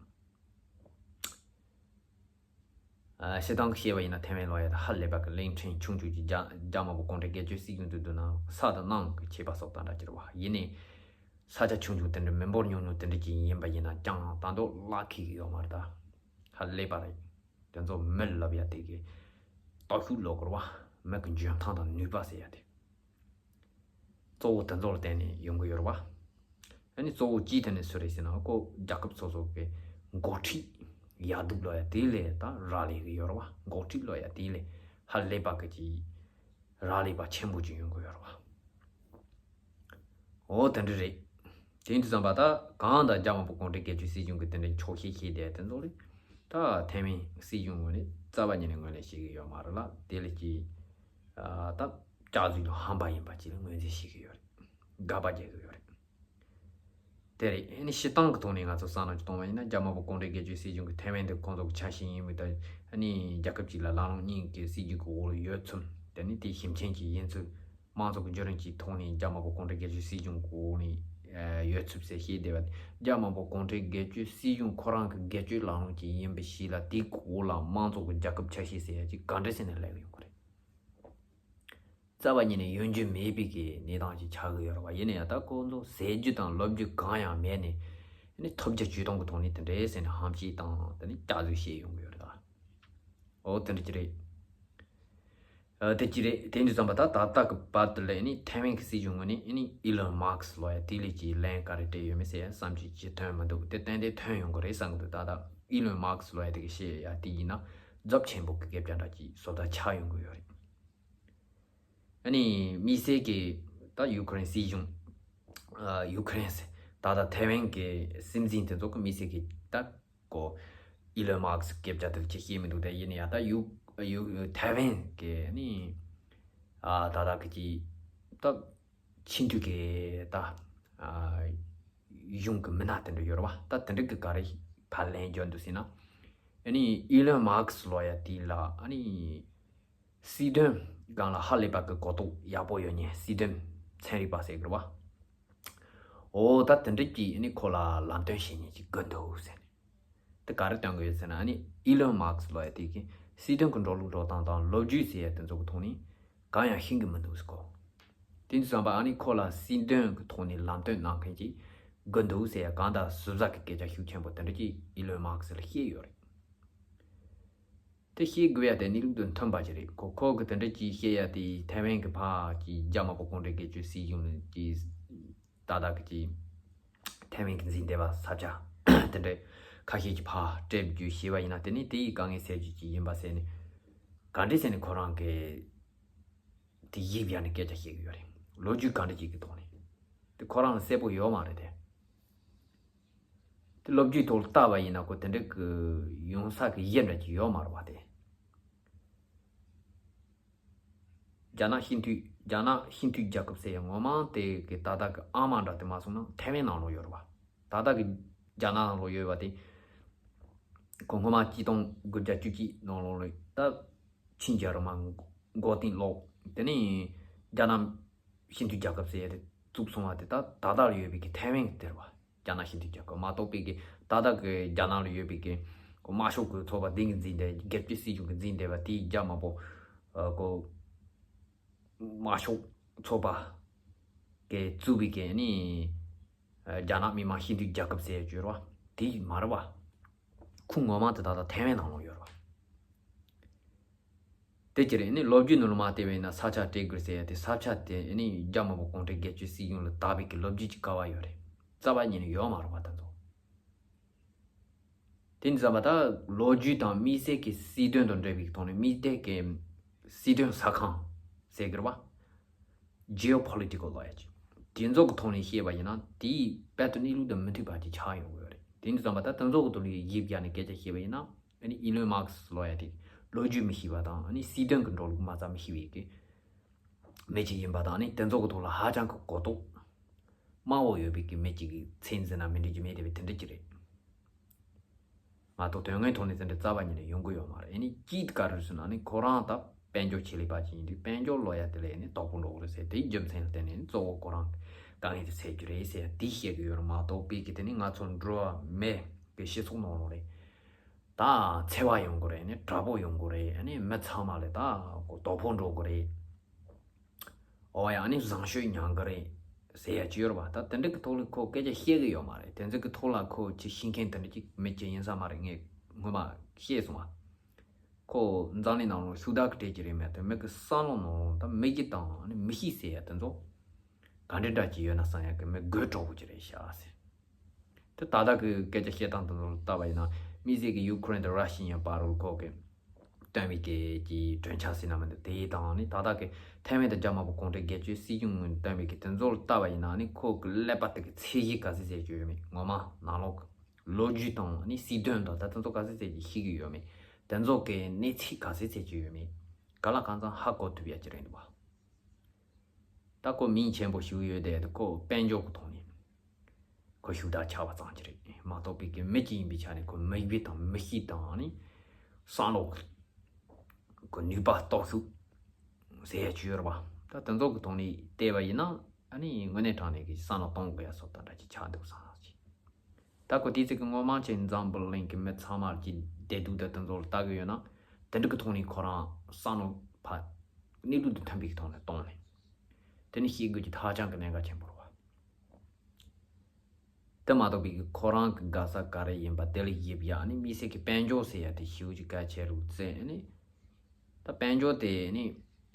སྤྱིར་བཏང་གི་བཤད་པ་ཡིན་ན་ཐའེ་ཝན་ལ་ཡ་ད་ཧ་ལས་པ་གི་གླིང་ཕྲན་ཆུང་ཆུང་གི་རྒྱ་རྒྱ་དམར་པོ་གུང་ཁྲན་སྒེར་གཅོད་སྲིད་གཞུང་དུ་བསྡུར་ན་ས་དང་གནམ་གྱི་ཁྱད་པར་སོགས་དང་འདྲ་གྱི་རེད་བ། ཡིན་ནའི་ས་ཆ་ཆུང་ཆུང་དེ་འདྲ་མི་འབོར་ཉུང་ཉུང་དེ་འདྲ་ཅིག་ཡིན་པ་ཡིན་ན་ཀྱང་ད་དུང་བརླག་གི་ཡོད་མ་རེད། ད་ཧ་ལས་པ་རེད། དེ་ཚོ་མི་ལབ་ཡ་དེ་གི་སྟོབས་ཤུགས་ལབ་དགོས་རེད་བ། མི་གི་འཇོན་ཐང་དང་ནུས་པ་ཟེར་ཡ་དེ། གཙོ་བོ་དེ་ཚོ་ལ་བརྟེན་ནས་ཡོང་གི་ཡོད་རེད་བ། ཨ་ནི་གཙོ་བོ་གཅིག་དེ་ནི་སུ་རེད་ཟེར་ན་ཁོ་རྒྱལ་ཁབ་སོ་སོ་གི་འགོ་ཁྲིད་ཡག་སྡུག་ལབ་ཡ་དེ་ལས་ད་རག་ལས་གི་ཡོད་རེད་བ། འགོ་ཁྲིད་ལབ་ཡ་དེ་ལས་ཧ་ལས་པ་གི་ཅིག་རག་ལས་པ་ཆེན་པོ་ཅིག་ཡོང་གི་ཡོད་རེད་བ། འོ་དེ་འདྲ་རེད། དེ་ཡིན་དུས་ཙམ་པ་ད་གང་ལྟར་རྒྱ་དམར་པོ་གུང་ཁྲན་སྒེར་གཅོད་སྲིད་གཞུང་གི་དེ་འདྲའི་འཁྱོག་བཤད་བཤད་བསྡད་དེ་ཚོ་རེད། ད་ཐའེ་ཝན་སྲིད་གཞུང་ངོས་ནས་རྩ་བ་ཉིད་ནས་ངོས་ལེན་བྱེད་ཀྱི་ཡོད་མ་རེད་ལ། དེ་ལས་ཀྱི་ཨ་ད་སྐྱག་རྫུན་དང་ཧམ་པ་ཡིན་པ་ཅིག་ལ་ངོས་འཛིན་བྱེད་ཀྱི་ཡོད་རེད། དགག་པ་རྒྱག་གི་ཡོད་རེད། དེ་རེད། ཨ་ནི་སྤྱིར་བཏང་གི་ཐོག་ནས་ང་ཚོ་བསམ་བློ་ཅིག་གཏོང་བ་ཡིན་ན་རྒྱ་དམར་པོ་གུང་ཁྲན་སྒེར་གཅོད་སྲིད་གཞུང་གི་ཐའེ་ཝན་དེ་ཁོང་ཚོ་གི་ཆ་ཤས་ཡིན་མིན་དང་ཨ་ནི་རྒྱལ་ཁབ་གཅིག་ལ་ལམ་ལྷོང་གཉིས་ཀྱི་སྲིད་ཇུས་ཀྱི་འོག་ལ་ཡོད་ཚུལ། དེ་ནི་དེའི་ཞིབ་མཆན་གྱི་ཡིན་ཚུལ། དམངས་གཙོ་གི་བརྒྱུད་རིམ་གྱི་ཐོག་ནས་རྒྱ་དམར་པོ་གུང་ཁྲན་སྒེར་གཅོད་སྲིད་གཞུང་གི་འོག་ནས་ཡོད་ཚུལ་ཟེར་བཤད་བསྡད་པ། རྒྱ་དམར་པོ་གུང་ཁྲན་སྒེར་གཅོད་སྲིད་གཞུང་ཁོ་རང་གི་སྒེར་གཅོད་ལམ་ལྷོང་ཅིག་ཡིན་པའི་ཞིག་ལ་དེའི་འོག་ལ་དམངས་གཙོ་གི་རྒྱལ་ཁབ་ཆ་ཤས་ཟེར་ཡ་ཅིག་ག་འདྲ་ཟེར་ནས་སླེབས་ཡོང་གི་རེད། རྩ་བ་ཉིད་ནས་ཡོང་རྒྱུ་མེད་པའི་གི་གནས་སྟངས་ཅིག་ཆགས་ཀྱི་ཡོད་རེད་བ། ཡིན་ན་ཡང་ད་ཁོང་ཚོ་ཟེར་རྒྱུ་དང་ལབ་རྒྱུ་གང་ཡང་མེད་ནས་ནི་ཐོབ་རྒྱ་ཇུས་སྟོང་གི་ཐོག་ནས་དེ་འདྲའི་ཟེར་ནས་ཧམ་བཤད་དང་དེ་ནི་སྐྱག་རྫུན་བཤད་ཡོང་གི་ཡོད་རེད་ད། འོ་དེ་འདྲ་ཅིག་རེད། ཨ་དེ་ཅི་རེད། དེ་འདྲ་བསམ་པ་ད་ད་ལྟ་གི་བར་དུ་ལས་ནི་ཐའེ་ཝན་གྱི་སྲིད་གཞུང་ངོས་ནས་ཨ་ནི་ཨི་ལོན་མཱ་སི་ལོ་ཡ་དེ་ལས་ཀྱི་ལན་ག་རེ་སྤྲད་ཡོད་མེད་ཟེར་ཡ་བསམ་ཚུལ་ཅིག་ཐོན་མི་འདུག་དེ་ཏན་ཏན་ཐོན་ཡོང་གི་རེད་བསམ་གི་འདུག་ད་ལྟ་ཨི་ལོན་མཱ་སི་ལོ་ཡ་དེ་གི་བཤད་ཡ་དེ་ཡིན་ན་རྫབ་ཆེན་པོ་གི་སྐད་ཆ་འདྲ་ཅིག་བཟོ་ལྟ་ཆགས་ཡོང་གི་ཡོད་རེད། ཨ་ནི་དམིགས་བསལ་གྱི་ད་ཡུ་ཀེ་རེན་སྲིད་གཞུང་ཨ་ཡུ་ཀེ་རེན་ཟེར་ད་ལྟ་ཐའེ་ཝན་གྱི་སྲིད་འཛིན་དེ་ཚོ་གི་དམིགས་བསལ་གྱི་ད། ཀོ། ཨི་ལོན་མཱ་སི་སྐད་ཆ་དེ་ཅི་བཤད་མི་འདུག་དེ་ཡིན་ན་ཡང་ད་ཡུ་ཡུ་ཐའེ་ཝན་གི་ནི་ཨ་ད་ད་གི་ཅི་ད་ཆིན་ཐུའུ་གི་ད་ཨ་གཞུང་གི་མི་སྣ་དེ་འདྲ་ཡོད་རེད་བ། ད་དེ་འདྲ་གི་ག་རེ་ཕར་ལན་བརྒྱབ་འདུག་ཟེར་ན། ཨ་ནི་ཨི་ལོན་མཱ་སི་ལོ་ཡ་དེ་ལ་ཨ་ནི་སྲིད་དོན་སྒང་ལ་ཧ་ལས་པ་གི་གོ་རྟོགས་ཡག་པོ་ཡོད་མཁན་སྲིད་དོན་ཚན་རིག་པ་ཟེར་གི་རེད་བ། འོ་ད་དེ་འདྲ་གི་ཨ་ནི་ཁོ་ལ་ལམ་སྟོན་བྱེད་མཁན་ཅིག་དགོས་འདུག་ཟེར་ནས། དེ་ག་རེ་སྟོན་གི་ཡོད་ཟེར་ན་ཨ་ནི་ཨི་ལོན་མཱ་སི་ལབ་ཡ་དེ་གིས་སྲིད་དོན་གི་འགྲོ་ལུགས་འགྲོ་སྟངས་དང་ལོ་རྒྱུས་ཟེར་ཡ་དེ་ཚོ་གི་ཐོག་ནས་གང་ཡང་ཤེས་གི་མི་འདུག་ཟེར་གོ། དེ་འདྲ་བསམ་པ་ཨ་ནི་ཁོ་ལ་སྲིད་དོན་གི་ཐོག་ནས་ལམ་སྟོན་གནང་མཁན་ཅིག་དགོས་འདུག་ཟེར་ཡ་གང་ལྟར་ཟུར་ཟ་གི་སྐད་ཆ་ཤུགས་ཆེན་པོ་དེ་འདྲ་ཅིག་ཨི་ལོན་མཱ་སི་ལ་བཤད་ཡོད་རེད། དེ་བཤད་དགོས་ཡ་དེ་གནས་ལུགས་དང་མཐུན་པ་ཅིག་རེད། ཁོ་ཁོ་གི་དེ་འདྲ་ཅིག་བཤད་ཡ་དེ་ཐའེ་ཝན་གི་ཕར་གྱི་རྒྱ་དམར་པོ་གུང་ཁྲན་སྒེར་གཅོད་སྲིད་གཞུང་གི་ཏག་ཏག་གི་ཅིག་ཐའེ་ཝན་གྱི་འཛིན་བདེ་བ་ས་ཆ་དེ་འདྲའི་ཁ་ཤས་ཀྱི་ཕར་སྤྲད་རྒྱུ་ཞེས་པ་ཡིན་ན་དེ་ནི་དེ་ཡི་དཀའ་ངལ་སེལ་རྒྱུ་ཅིག་ཡིན་པ་ཟེར་ནས་ག་འདྲས་ཟེར་ནས་ཁོ་རང་གིས་དེ་ཡིག་བརྒྱབ་ནས་སྐད་ཆ་བཤད་གི་ཡོད་རེད། ལོ་རྒྱུས་ག་འདྲ་ཅིག་གི་ཐོག་ནས་དེ་ཁོ་རང་ལ་གསལ་པོ་ཡོད་མ་རེད་དེ། དེ་ལོ་རྒྱུས་ཐོག་ལ་བལྟ་བ་ཡིན་ན་ཁོ་དེ་འདྲ་གི་ཡོང་ས་གི་ཡེ་འདྲ་ཅིག་ཡོད་མ་རེད་བ་དེ། རྒྱ་ནག་སྤྱི་འཐུས་རྒྱ་ནག་སྤྱི་འཐུས་རྒྱལ་ཁབ་ཟེར་ཡ་ངོ་མ་དེ་གི་ཏག་ཏག་གི་ཨ་མ་འདྲ་དེ་མ་སོང་ན་ཐའེ་ཝན་ནང་ལོགས་ཡོད་རེད་བ། ཏག་ཏག་གི་རྒྱ་ནག་ནང་ལོགས་ཡོད་པ་དེ། ཁོ་སྔོན་མ་གཅིག་སྟོང་དགུ་བརྒྱ་བཅུ་གཅིག་ནང་ལོགས་ལ་ད་ཆིན་རྒྱལ་རབས་མ་འགོ་རྟིང་སློག་དེ་ནས་རྒྱ་ནག་སྤྱི་མཐུན་རྒྱལ་ཁབ་ཟེར་ཡ་དེ་བཙུགས་སོང་བ་དེ་ད་ད་ལྟ་ལ་ཡོད་པའི་གི་ཐའེ་ཝན་གི་དེ་རེད་བ། རྒྱ་ནག་སྤྱི་མཐུན་རྒྱལ་ཁབ་མ་གཏོགས་པའི་གི་ད་ལྟ་གི་རྒྱ་ནག་ལ་ཡོད་པའི་གི་ཁོ་དམར་ཤོག་གི་ཚོགས་པ་དེ་གི་འཛིན་བདེ་སྒེར་གཅོད་སྲིད་གཞུང་གི་འཛིན་བདེ་བ་དེའི་རྒྱ་དམར་པོ་ཁོ་དམར་ཤོག་ཚོགས་པ་གི་བཙུགས་པའི་གི་ནི་རྒྱ་ནག་མི་དམངས་སྤྱི་མཐུན་རྒྱལ་ཁབ་ཟེར་ཡ་ཅིག་ཡོད་རེད་བ། དེ་མ་རེད་བ། ཁོ་ངོ་མ་དེ་ད་ལྟ་ཐའེ་ཝན་ནང་ལོགས་ཡོད་རེད་བ། དེ་ཅི་རེད། ནི་ལོ་རྒྱུས་ནང་ལ་མ་བལྟས་པ་ཡིན་ན་ས་ཆ་སྤྲད་དགོས་ཟེར་ཡ་དེ་ས་ཆ་དེ་ནི་རྒྱ་དམར་པོ་གུང་ཁྲན་སྒེར་གཅོད་སྲིད་གཞུང་ལ་བདག་པའི་གི་ལོ་རྒྱུས་ཀྱི་ག་བ་ཡོད་རེད། རྩ་བ་ཉིད་ནས་ཡོད་མ་རེད་བ་ད་ཚོ། དེ་འདྲ་བསམ་པ་ད་ལོ་རྒྱུས་དང་དམིགས་བསལ་གྱི་སྲིད་དོན་དང་འབྲེལ་བའི་ཐོག་ནས་དམིགས་བསལ་གྱི་སྲིད་དོན་ཟ་ཁང་ཟེར་གི་རེད་བ། Geopolitical loyalty དེ་ཚོ་གི་ཐོག་ནས་བཤད་པ་ཡིན་ན་དེའི་དཔལ་དུ་གནས་ལུགས་དང་མི་མཐུན་པ་ཅིག་ཆགས་ཡོང་གི་ཡོད་རེད། དེ་འདྲ་བསམ་པ་ད་དེ་ཚོ་གི་ཐོག་ནས་ཡིབ་རྒྱག་ནས་སྐད་ཆ་བཤད་པ་ཡིན་ན་ཨ་ནི་ཨི་ལོན་མཱ་སི་ལབ་ཡ་དེ་ལོ་རྒྱུས་མི་ཤེས་པ་དང་ཨ་ནི་སྲིད་དོན་གི་འགྲོ་ལུགས་མ་རྩ་མི་ཤེས་པའི་གི་ མི་གཅིག་ཡིན་པ་དང་ནི་དེ་ཚོ་གི་ཐོག་ལ་ཧ་ཅང་གི་གོ་རྟོགས་དམའ་བོ་ཡོད་པའི་གི་མི་གཅིག་གི་མཚན་འཛིན་ན་མི་འགྲིག་རྒྱུ་མེད་དེ་བས་དེ་འདྲ་ཅིག་རེད། མ་གཏོགས་དོན་དངོས་ཐོག་ནས་དེ་འདྲ་རྩ་བ་ཉིད་ནས་ཡོང་གི་ཡོད་མ་རེད། ཨ་ནི་ཅིའི་ག་རེ་ཟེར་ན་ནི་ཁོ་རང་ད་དཔལ་འབྱོར་ཆེད་ལས་པ་ཅིག་ཡིན་དུས་དཔལ་འབྱོར་ལོ་ཡ་དེ་ལས་ནི་དོག་པོ་འགྲོ་གི་རེད་ཟེར། དེའི་རྒྱུ་མཚན་ལ་བརྟེན་ནས་གཙོ་བོ་ཁོ་རང་དཀའ་ངལ་དེ་འཕྲད་རྒྱུ་རེད་ཟེར་དེ་བཤད་གི་ཡོད་རེད། མ་གཏོགས་པའི་གི་དེ་ནི་ང་ཚོ་འགྲོ་བ་མི་གི་སྤྱི་ཚོགས་ནང་ལོགས་རེད། ད་འཚེ་བ་ཡོང་གི་རེད། ནི་དྲག་པོ་ཡོང་གི་རེད། ནི་མི་ཚང་མ་ལས་ད་གོ་དོག་པོ་འགྲོ་གི་རེད། ཨོ་ཡ་ནི་བཟང་སྤྱོད་མྱང་གི་རེད་ཟེར་ཡ་ཅི་ཡོད་རེད་པ། ད་དེ་འདྲ་གི་ཐོག་ལ་ཁོ་སྐད་ཆ་བཤད་གི་ཡོད་མ་རེད། དེ་ཚོ་གི་ཐོག་ལ་ཁོ་ཅི་ཤེས་མཁན་དེ་འདྲ་ཅིག་མི་ཅི་ཡིན་ས་མ་རེད། ངས་སྔོན་མ་བཤད་སོང་བ། ཁོ་འཛམ་གླིང་ནང་ལ་ཤུགས་དྲག་གི་སྤྲད་ཀྱི་རེད་མེད་དེ་མི་གི་བསམ་བློ་ནང་ད་མི་གི་དང་ནི་མི་ཤེས་ཟེར་ཡ་དེ་ཚོ་ག་འདྲ་འདྲ་ཅིག་ཡོད་ན་བསམ་ཡ་གི་མི་དགོད་གྲོགས་པོ་ཅིག་རེད་ཤག་ཟེར། དེ་ད་ལྟ་གི་སྐད་ཆ་བཤད་སྟངས་དེ་ཚོ་ལ་བལྟས་པ་ཡིན་ན་དམིགས་བསལ་གྱི་ཡུ་ཁུ་རེན་དང་ར་ཤི་ཡའི་བར་ལ་ཁོ་གི་བཏོན་པའི་སྐད་ཀྱི་གྲོས་འཆར་ཟེར་ན་མི་འདུག་དེ་དང་ནི་ད་ལྟ་གི་ཐའེ་ཝན་དང་རྒྱ་དམར་པོ་གུང་ཁྲན་སྒེར་གཅོད་སྲིད་གཞུང་ངོས་བཏོན་པའི་གི་དེ་ཚོ་ལ་བལྟས་པ་ཡིན་ན་ནི་ཁོ་གི་ཀླད་པ་དེ་གི་ཚད་གཞི་ག་ཚོད་ཟེར་གྱི་ཡོད་མེད། ངོ་མ་ནང་ལོགས་ཀྱི་ལོ་རྒྱུས་དང་ནི་སྲིད་དོན་དང་ད་དེ་ཚོ་ག་ཚོད་ཟེར་གྱི་ཤེས་ཀྱི་ཡོད་མེད། དེ་ཚོ་གི་གནས་ཚད་ག་ཚོད་ཟེར་གྱི་ཡོད་མེད། ག་ལ་གང་འཚམ་ཧ་གོ་ཐུབ་ཡ་ཅིག་རེད་འདུག་བ། ད་ཁོ་མིང་ཆེན་པོ་ཞིག་ཡོད་དེ་ཁོ་དཔལ་འབྱོར་གྱི་ཐོག་ནས་ཁོ་ཤུགས་དྲག་ཆགས་པ་ཙམ་གྱི་རེད། མ་གཏོགས་པའི་གི་མི་གཅིག་ཡིན་པའི་ཆ་ནས་ཁོ་མི་དབྱེ་དང་མི་གཤིས་དང་ནི་བསམ་བློ་གི་ནུས་པ་སྟོབས་ཤུགས་ཟེར་ཡ་ཅིག་ཡོད་རེད་པ། ད་དེ་ཚོ་གི་ཐོག་ནས་བལྟས་པ་ཡིན་ན་ཨ་ནི་དངོས་གནས་དྲང་གནས་ཀྱི་བསམ་བློ་གཏོང་དགོས་ཡ་བཟོ་ལྟ་འདྲ་ཅིག་ཆགས་འདུག་བསམ་ཞིག་ད་ཁོ་དེའི་ཚིག་གི་སྔོན་མ་ཆེ་འཛམ་བུ་གླིང་གི་མི་ཚང་མར་གྱི་བདེ་སྡུག་དང་དེ་ཚོ་ལ་ལྟ་གི་ཡོད་ན་དེ་འདྲ་གི་ཐོག་ནས་ཁོ་རང་བསམ་བློ་ཕར་གནས་ལུགས་དང་མཐུན་པའི་ཐོག་ནས་གཏོང་ནས་དེ་ནི་ཤེས་དགོས་ཀྱི་ཧ་ཅང་གི་གནད་འགག་ཆེན་པོ་རེད་བ། དེ་མ་གཏོགས་པའི་ཁོ་རང་གི་དགའ་ས་ག་རེ་ཡིན་པ་དེ་ལ་ཡིབ་ཡ་ནི་དམིགས་བསལ་གྱི་དཔལ་འབྱོར་ཟེར་ཡ་དེ་ཞེ་པོ་ཅིག་གལ་ཆེ་རུ་བརྩི་ནི། ད་དཔལ་འབྱོར་དེ་ནི་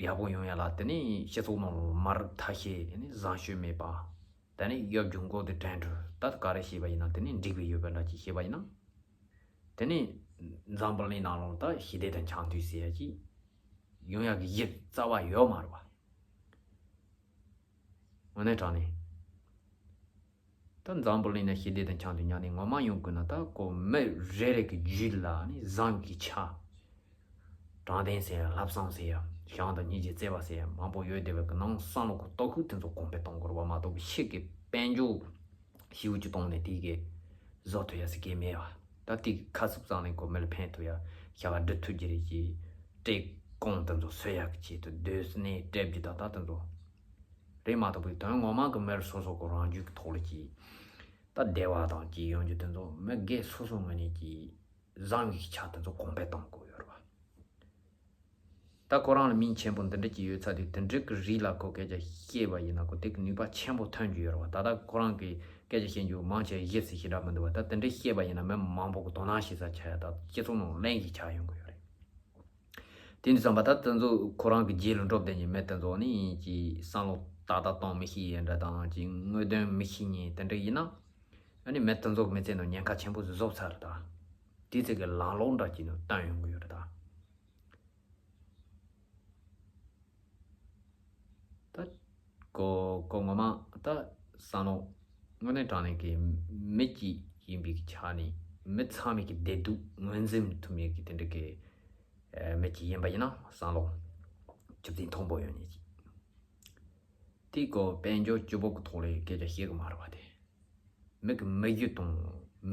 ཡག་པོ་ཡོང་ཡ་ལ་དེ་ནི་སྤྱི་ཚོགས་ནང་ལ་མ་རབས་ཐ་ཤལ་ནི་བཟང་སྤྱོད་མེད་པ། དེ་ནི་གཡོ་སྒྱུ་མགོ་དེ་དྲན་འགྲོ་ད་ག་རེ་བྱས་པ་ཡིན་ན་དེ་ནི་འགྲིག་པའི་ཡོད་པ་འདྲ་ཅིག་བྱས་པ་ཡིན་ན། དེ་ནི་འཛམ་བུ་གླིང་ནང་ལ་ད་ཞི་བདེ་དང་འཆམ་མཐུན་ཟེར་ཡ་ཅིག་ཡོང་ཡ་གི་གཞི་རྩ་བ་ཡོད་མ་རེད་བ། དངོས་གནས་དྲང་གནས། ད་འཛམ་བུ་གླིང་ན་ཞི་བདེ་དང་འཆམ་མཐུན་མཉམ་གནས་ངོ་མ་ཡོང་དགོས་ན་ད་ཁོ་མི་རེ་རེ་གི་རྒྱུད་ལ་ནི་བཟང་གི་ཆ། དྲང་བདེན་ཟེར་ཡ་ལྷག་བསམ་ཟེར་ཡ་ཞང་དང་སྙིང་རྗེ་བརྩེ་བ་ཟེར་ཡ་མང་པོ་ཡོད་བསྡད་པའི་གི་ནང་བསམ་བློ་གི་སྟོབས་ཤུགས་དེ་ཚོ་གོང་འཕེལ་གཏོང་དགོས་རེད་བ། མ་གཏོགས་པའི་ཕྱི་གི་དཔལ་འབྱོར་ཞེ་པོ་ཅིག་གཏོང་ནས་དེ་གི་བཟོ་ཐུབ་ཡ་ཟེར་གི་མེད་བ། ད་དེ་གི་ཁ་སུབ་ཙང་ནས་ཁོ་མི་ལ་ཕན་ཐོགས་ཡ་ཤ་ག་འབྲི་ཐུབ་ཀྱི་རེད་ཀྱི་སྤྲད་གོང་དེ་ཚོ་སོས་ཡ་གི་ཆེད་དུ་སྡོད་ནས་སྤྲད་རྒྱུ་ད་ལྟ་དེ་ཚོ་རེད། མ་གཏོགས་པའི་དོན་ངོ་མ་གི་མི་རེ་སོ་སོ་གི་རང་རྒྱུད་ཀྱི་ཐོག་ལ་ཀྱི་ད་བདེ་བ་དང་ཀྱི་ཡོང་རྒྱུ་དེ་ཚོ་མི་སྒེར་སོ་སོ་ངོས་ནས་ཀྱི་བཟང་གི་ཆ་དེ་ཚོ་གོང་འཕེལ་གཏོང་དགོས་ཡོད་རེད་བ། ད་ཁོ་རང་ལ་མིང་ཆེན་པོ་འདི་འདྲ་ཅིག་ཡོད་ཚ་དུས་དེ་འདྲ་གི་རིགས་ལ་ཁོ་སྐད་ཆ་བཤད་པ་ཡིན་ན་ཁོ་དེ་གི་ནུས་པ་ཆེན་པོ་ཐོན་རྒྱུ་ཡོད་རེད་བ། ད་ལྟ་ཁོ་རང་གི་སྐད་ཆ་བཤད་རྒྱུ་མང་ཆེ་ཞིབ་ཚིག་ཞེ་དྲག་མི་འདུག་བ། ད་དེ་འདྲ་བཤད་པ་ཡིན་ན་མི་མང་པོ་གི་དོ་སྣང་བྱེད་ས་ཆགས་ཡ་ད་སྤྱི་ཚོགས་ནང་གླེང་གཞི་ཆགས་ཡོང་གི་ཡོད་རེད། དེ་འདྲ་བསམ་པ་ད་དེ་ཚོ་ཁོ་རང་གི་རྗེས་ལ་འགྲོ་བསྡད་ཀྱི་མི་དེ་ཚོ་ནི་ཀྱི་བསམ་བློ་ཏག་ཏག་གཏོང་མི་ཤེས་ཡིན་འདྲ་དང་ཀྱི་དངོས་དོན་མི་ཤེས་ཉིན་དེ་འདྲ་ཡིན་ན་ཨ་ནི་མི་དེ་ཚོ་མི་ཚེ་ནང་ཉེན་ཁ་ཆེན་པོ་ཟིག་བཟོ་ཚར་རེད་ད། དེ་ཚོ་གི་ལམ་ལོག་འདྲ་ཅིག་ནང་བཏང་ཡོང་གི་ཡོད་རེད་ད། ད་ཀོ་ཀོ་ངོ་མ་ད་བསམ་བློ་དངོས་གནས་དྲང་གནས་ཀྱི་མི་གཅིག་ཡིན་པའི་ཆ་ནས་མི་ཚང་མའི་གི་བདེ་སྡུག་ངོས་འཛིན་ཐུབ་མཁན་གྱི་དེ་འདྲ་གི་མི་གཅིག་ཡིན་པ་ཡིན་ན་བསམ་བློ་ཆུ་ཚན་མཐོན་པོ་ཡོད་མཁན་གཅིག་དེ་ཀོ་དཔལ་འབྱོར་སྤྱི་པོ་གི་ཐོག་ལ་སྐད་ཆ་བཤད་གི་མ་རེད་བ་དེ། མི་གི་མི་རྒྱུད་དང་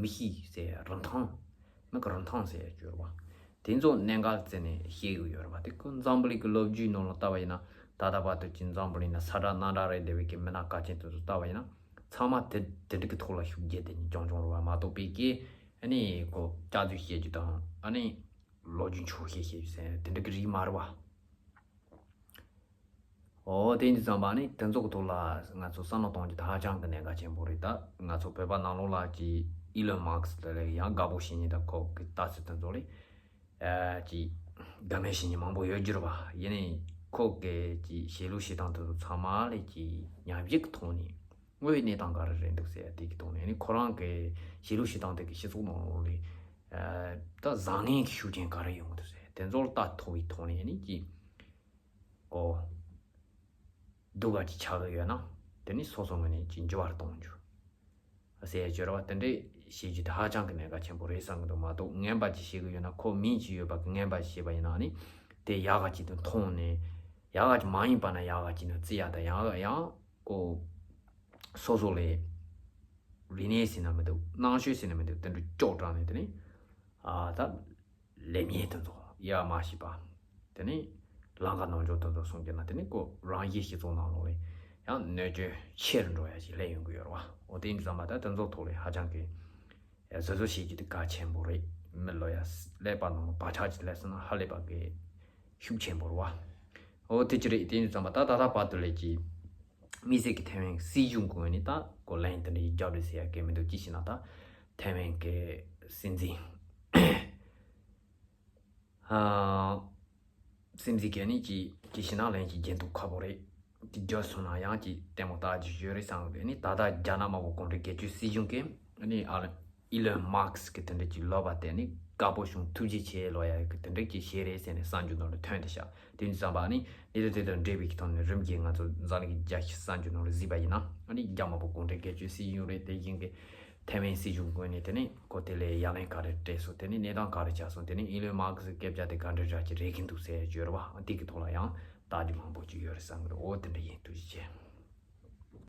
མི་གཤིས་ཟེར་རིན་ཐང་། མི་གི་རིན་ཐང་ཟེར་ཡ་ཅིག་ཡོད་རེད་བ། དེ་ཚོ་གནད་འགག་བརྩིས་ནས་བཤད་གི་ཡོད་རེད་བ། དེ་ཁོ་འཛམ་བུ་གླིང་གི་ལོ་རྒྱུས་ནང་ལ་ལྟ་བ་ཡིན་ན་ད་ལྟ་བར་དུ་ཅིག་འཛམ་བུ་གླིང་ན་ས་དགྲ་གནམ་དགྲ་རེད་བསྡད་པའི་གི་མི་སྣ་གལ་ཆེན་དེ་ཚོ་ལྟ་བ་ཡིན་ན་ཚང་མ་དེ་དེ་འདྲ་གི་ཐོག་ལ་ཤུགས་རྒྱབ་བསྡད་མཁན་རྐྱང་རྐྱང་རེད་བ། མ་གཏོགས་པའི་གི་ཨ་ནི་ཁོ་སྐྱག་རྫུན་བཤད་རྒྱུ་དང་ཨ་ནི་ལོ་རྒྱུས་འཁྱོག་བཤད་བཤད་རྒྱུ་ཟེར་དེ་འདྲ་གི་རིགས་མ་རེད་བ། འོ་དེ་འདི་ཙམ་པ་ནི་དེ་ཚོ་གི་ཐོག་ལ་ང་ཚོ་བསམ་བློ་གཏོང་རྒྱུ་དེ་ཧ་ཅང་གི་གནད་འགག་ཆེན་པོ་རེད། ད་ང་ཚོ་བོད་པ་ནང་ལོགས་ལ་ཅིག་ཨི་ལོན་མཱ་སི་ཀི་དེ་ལས་ཡང་དགའ་པོ་བྱེད་མཁན་དང་ཁོ་གི་ལྟ་ཚུལ་དེ་ཚོ་ལས་ཨ་ཅིག་དགའ་མོས་བྱེད་མཁན་མང་པོ་ཡོད་རྒྱུ་རེད་བ། ཡིན་ནའི་ཁོ་གི་ཅིག་བྱེད་ལུགས་བྱེད་སྟངས་དེ་ཚོ་ཚང་མ་ལས་ཅིག་ཉམས་ཞིབ་ཀྱི་ཐོག་ནས་དངོས་ཡོད་གནས་སྟངས་ག་རེ་རེད་འདུག་ཟེར་དེ་གི་ཐོག་ནས་ནི་ཁོ་རང་གི་བྱེད་ལུགས་བྱེད་སྟངས་དེ་གི་སྤྱི་ཚོགས་ནང་ལོགས་ལས་ཨ་ད་བཟང་ངན་གྱི་ཤུགས་རྐྱེན་ག་རེ་ཡོང་གི་འདུག་ཟེར་དེ་ཚོ་ལ་ལྟ་ཐུབ་པའི་ཐོག་ནས་ནི་ཅིག་ཨོ། སྡུག་ག་ཅིག་ཆགས་ཀྱི་ཡོད་ན། དེ་ནི་སོ་སོ་ངོས་ནས་ཅིག་འགྱུར་བ་གཏོང་རྒྱུ། ཟེར་སྦྱོར་བ་དེ་འདྲས་བྱེད་རྒྱུ་དེ་ཧ་ཅང་གི་གནད་འགག་ཆེན་པོ་རེད་བསམ་གྱི་འདུག་མ་གཏོགས་ངན་པ་ཅིག་བྱེད་ཀྱི་ཡོད་ན་ཁོ་མིང་ཅིག་ཡོད་པ་གི་ངན་པ་ཞིག་བྱས་པ་ཡིན་ན་ནི། དེ་ཡག་ག་ཅིག་ཏུ་མཐོང་ནས། ཡག་ག་ཅིག་མ་ཡིན་པ་ན་ཡག་ག་ཅིག་ན་བརྩི་ཡ་དང་ཡང་ཡང་ཀོ་སོ་སོ་ལས་རིག་གནས་ཟེར་ན་མི་འདུག་རྣམ་དཔྱོད་ཟེར་ན་མི་འདུག་དེ་འདྲ་ལྕོག་དྲགས་ནས་དེ་ནི་ཨ་ད་ལས་ཉེས་དེ་ཚོ་ཡ་མ་ཤེས་པ། དེ་ནི་ལང་ཀ་ནང་འཇོག་དེ་ཚོ་སོང་རྒྱུ་ན་དེ་ནི་ཀོ་རང་གཞན་སྤྱི་ཚོགས་ནང་ལོགས་ལས་ཡང་གནོད་སྐྱོན་ཆེ་རུ་འགྲོ་ཡ་ཞིག་སླེབས་ཡོང་གི་ཡོད་རེད་བ། འོ་དེ་ཡིན་དུས་ཙམ་པ་ད་དེ་ཚོ་ཐོག་ལས་ཧ་ཅང་གི་བཟོ་བཟོ་བྱེད་རྒྱུ་དེ་གལ་ཆེན་པོ་རེད། མི་ལོ་ཡ་ཀླད་པ་ནང་བག་ཆགས་ཅིག་སླེབས་སོང་ན་ཧ་ལས་པ་གི་ཤུགས་ཆེན་པོ་རེད་བ། འོ་དེ་ཅི་རེད། དེ་ཡིན་དུས་ཙམ་པ་ད་ད་ལྟ་བར་དུ་ལས་ཀྱི་དམིགས་བསལ་གྱི་ཐའེ་ཝན་སྲིད་གཞུང་གི་ངོས་ནས་ད་ཀོ་ལན་དེ་འདྲའི་རྒྱབ་རེས་ཟེར་ཡ་གི་མི་འདུག་ཅི་ཞེ་ན་ད་ཐའེ་ཝན་གི་སྲིད་འཛིན། ཨ། སེམས་ཀྱི་གལ་གནད་ཀྱི་ཀྱི་ཞེ་ན་ལན་གྱི་རྒྱན་དུ་ཁ་པོ་རེད། དེ་རྒྱབ་སོང་ན་ཡང་ཀྱི་ལྟད་མོ་ལྟ་རྒྱུ་ཡོད་རེད་བསམ་གི་ནི་ད་ལྟ་རྒྱ་ནག་དམར་པོ་གུང་ཁྲན་སྒེར་གཅོད་སྲིད་གཞུང་གིས་ནི་ཨ་ལ་ཨི་ལོན་མཱ་སི་ཀི་དེ་འདྲ་ཀྱི་ལོ་པ་དེ་ནི་དཀར་པོ་བྱུང་ཐུགས་རྗེ་ཆེ་ལོ་ཡ་གི་དེ་འདྲ་ཀྱི་ཞེ་རེད་ཟེར་ནས་གསར་འགྱུར་ནང་ལ་ཐོན་ཏེ་ཤག་དེ་ཡིན་ཙམ་པ་ནི་ནི་དེ་དང་འབྲེལ་བའི་ཐོག་ནས་རིམ་གྱིས་ང་ཚོ་འཛམ་གླིང་གི་རྒྱལ་སྤྱིའི་གསར་འགྱུར་ནང་ལ་གཟིགས་པ་ཡིན་ན་ཨ་ནི་རྒྱ་དམར་པོ་གུང་ཁྲན་སྒེར་གཅོད་སྲིད་གཞུང་རེད། དེ་བཞིན་གི་ཐའེ་ཝན་སྲིད་གཞུང་ངོས་ནས་དེ་ནི་ཁོ་དེ་ལས་ཡ་ལན་ག་རེ་སྤྲད་སོང་། དེ་ནི་གནས་སྟངས་ག་རེ་ཆགས་སོང་། དེ་ནི་ཨི་ལོན་མཱ་སི་ཀི་སྐད་ཆ་དེ་ག་འདྲ་འདྲ་ཅིག་རེད་གི་འདུག་ཟེར་བརྗོད་ར་བ་འདི་གི་ཐོག་ལ་ཡང་ལྟ་རྒྱུ་མང་པོ་ཅིག་ཡོད་རེད་བསམ་གི་རེད། འོ་དེ་འདྲ་ཡིན། ཐུགས་རྗེ་ཆེ།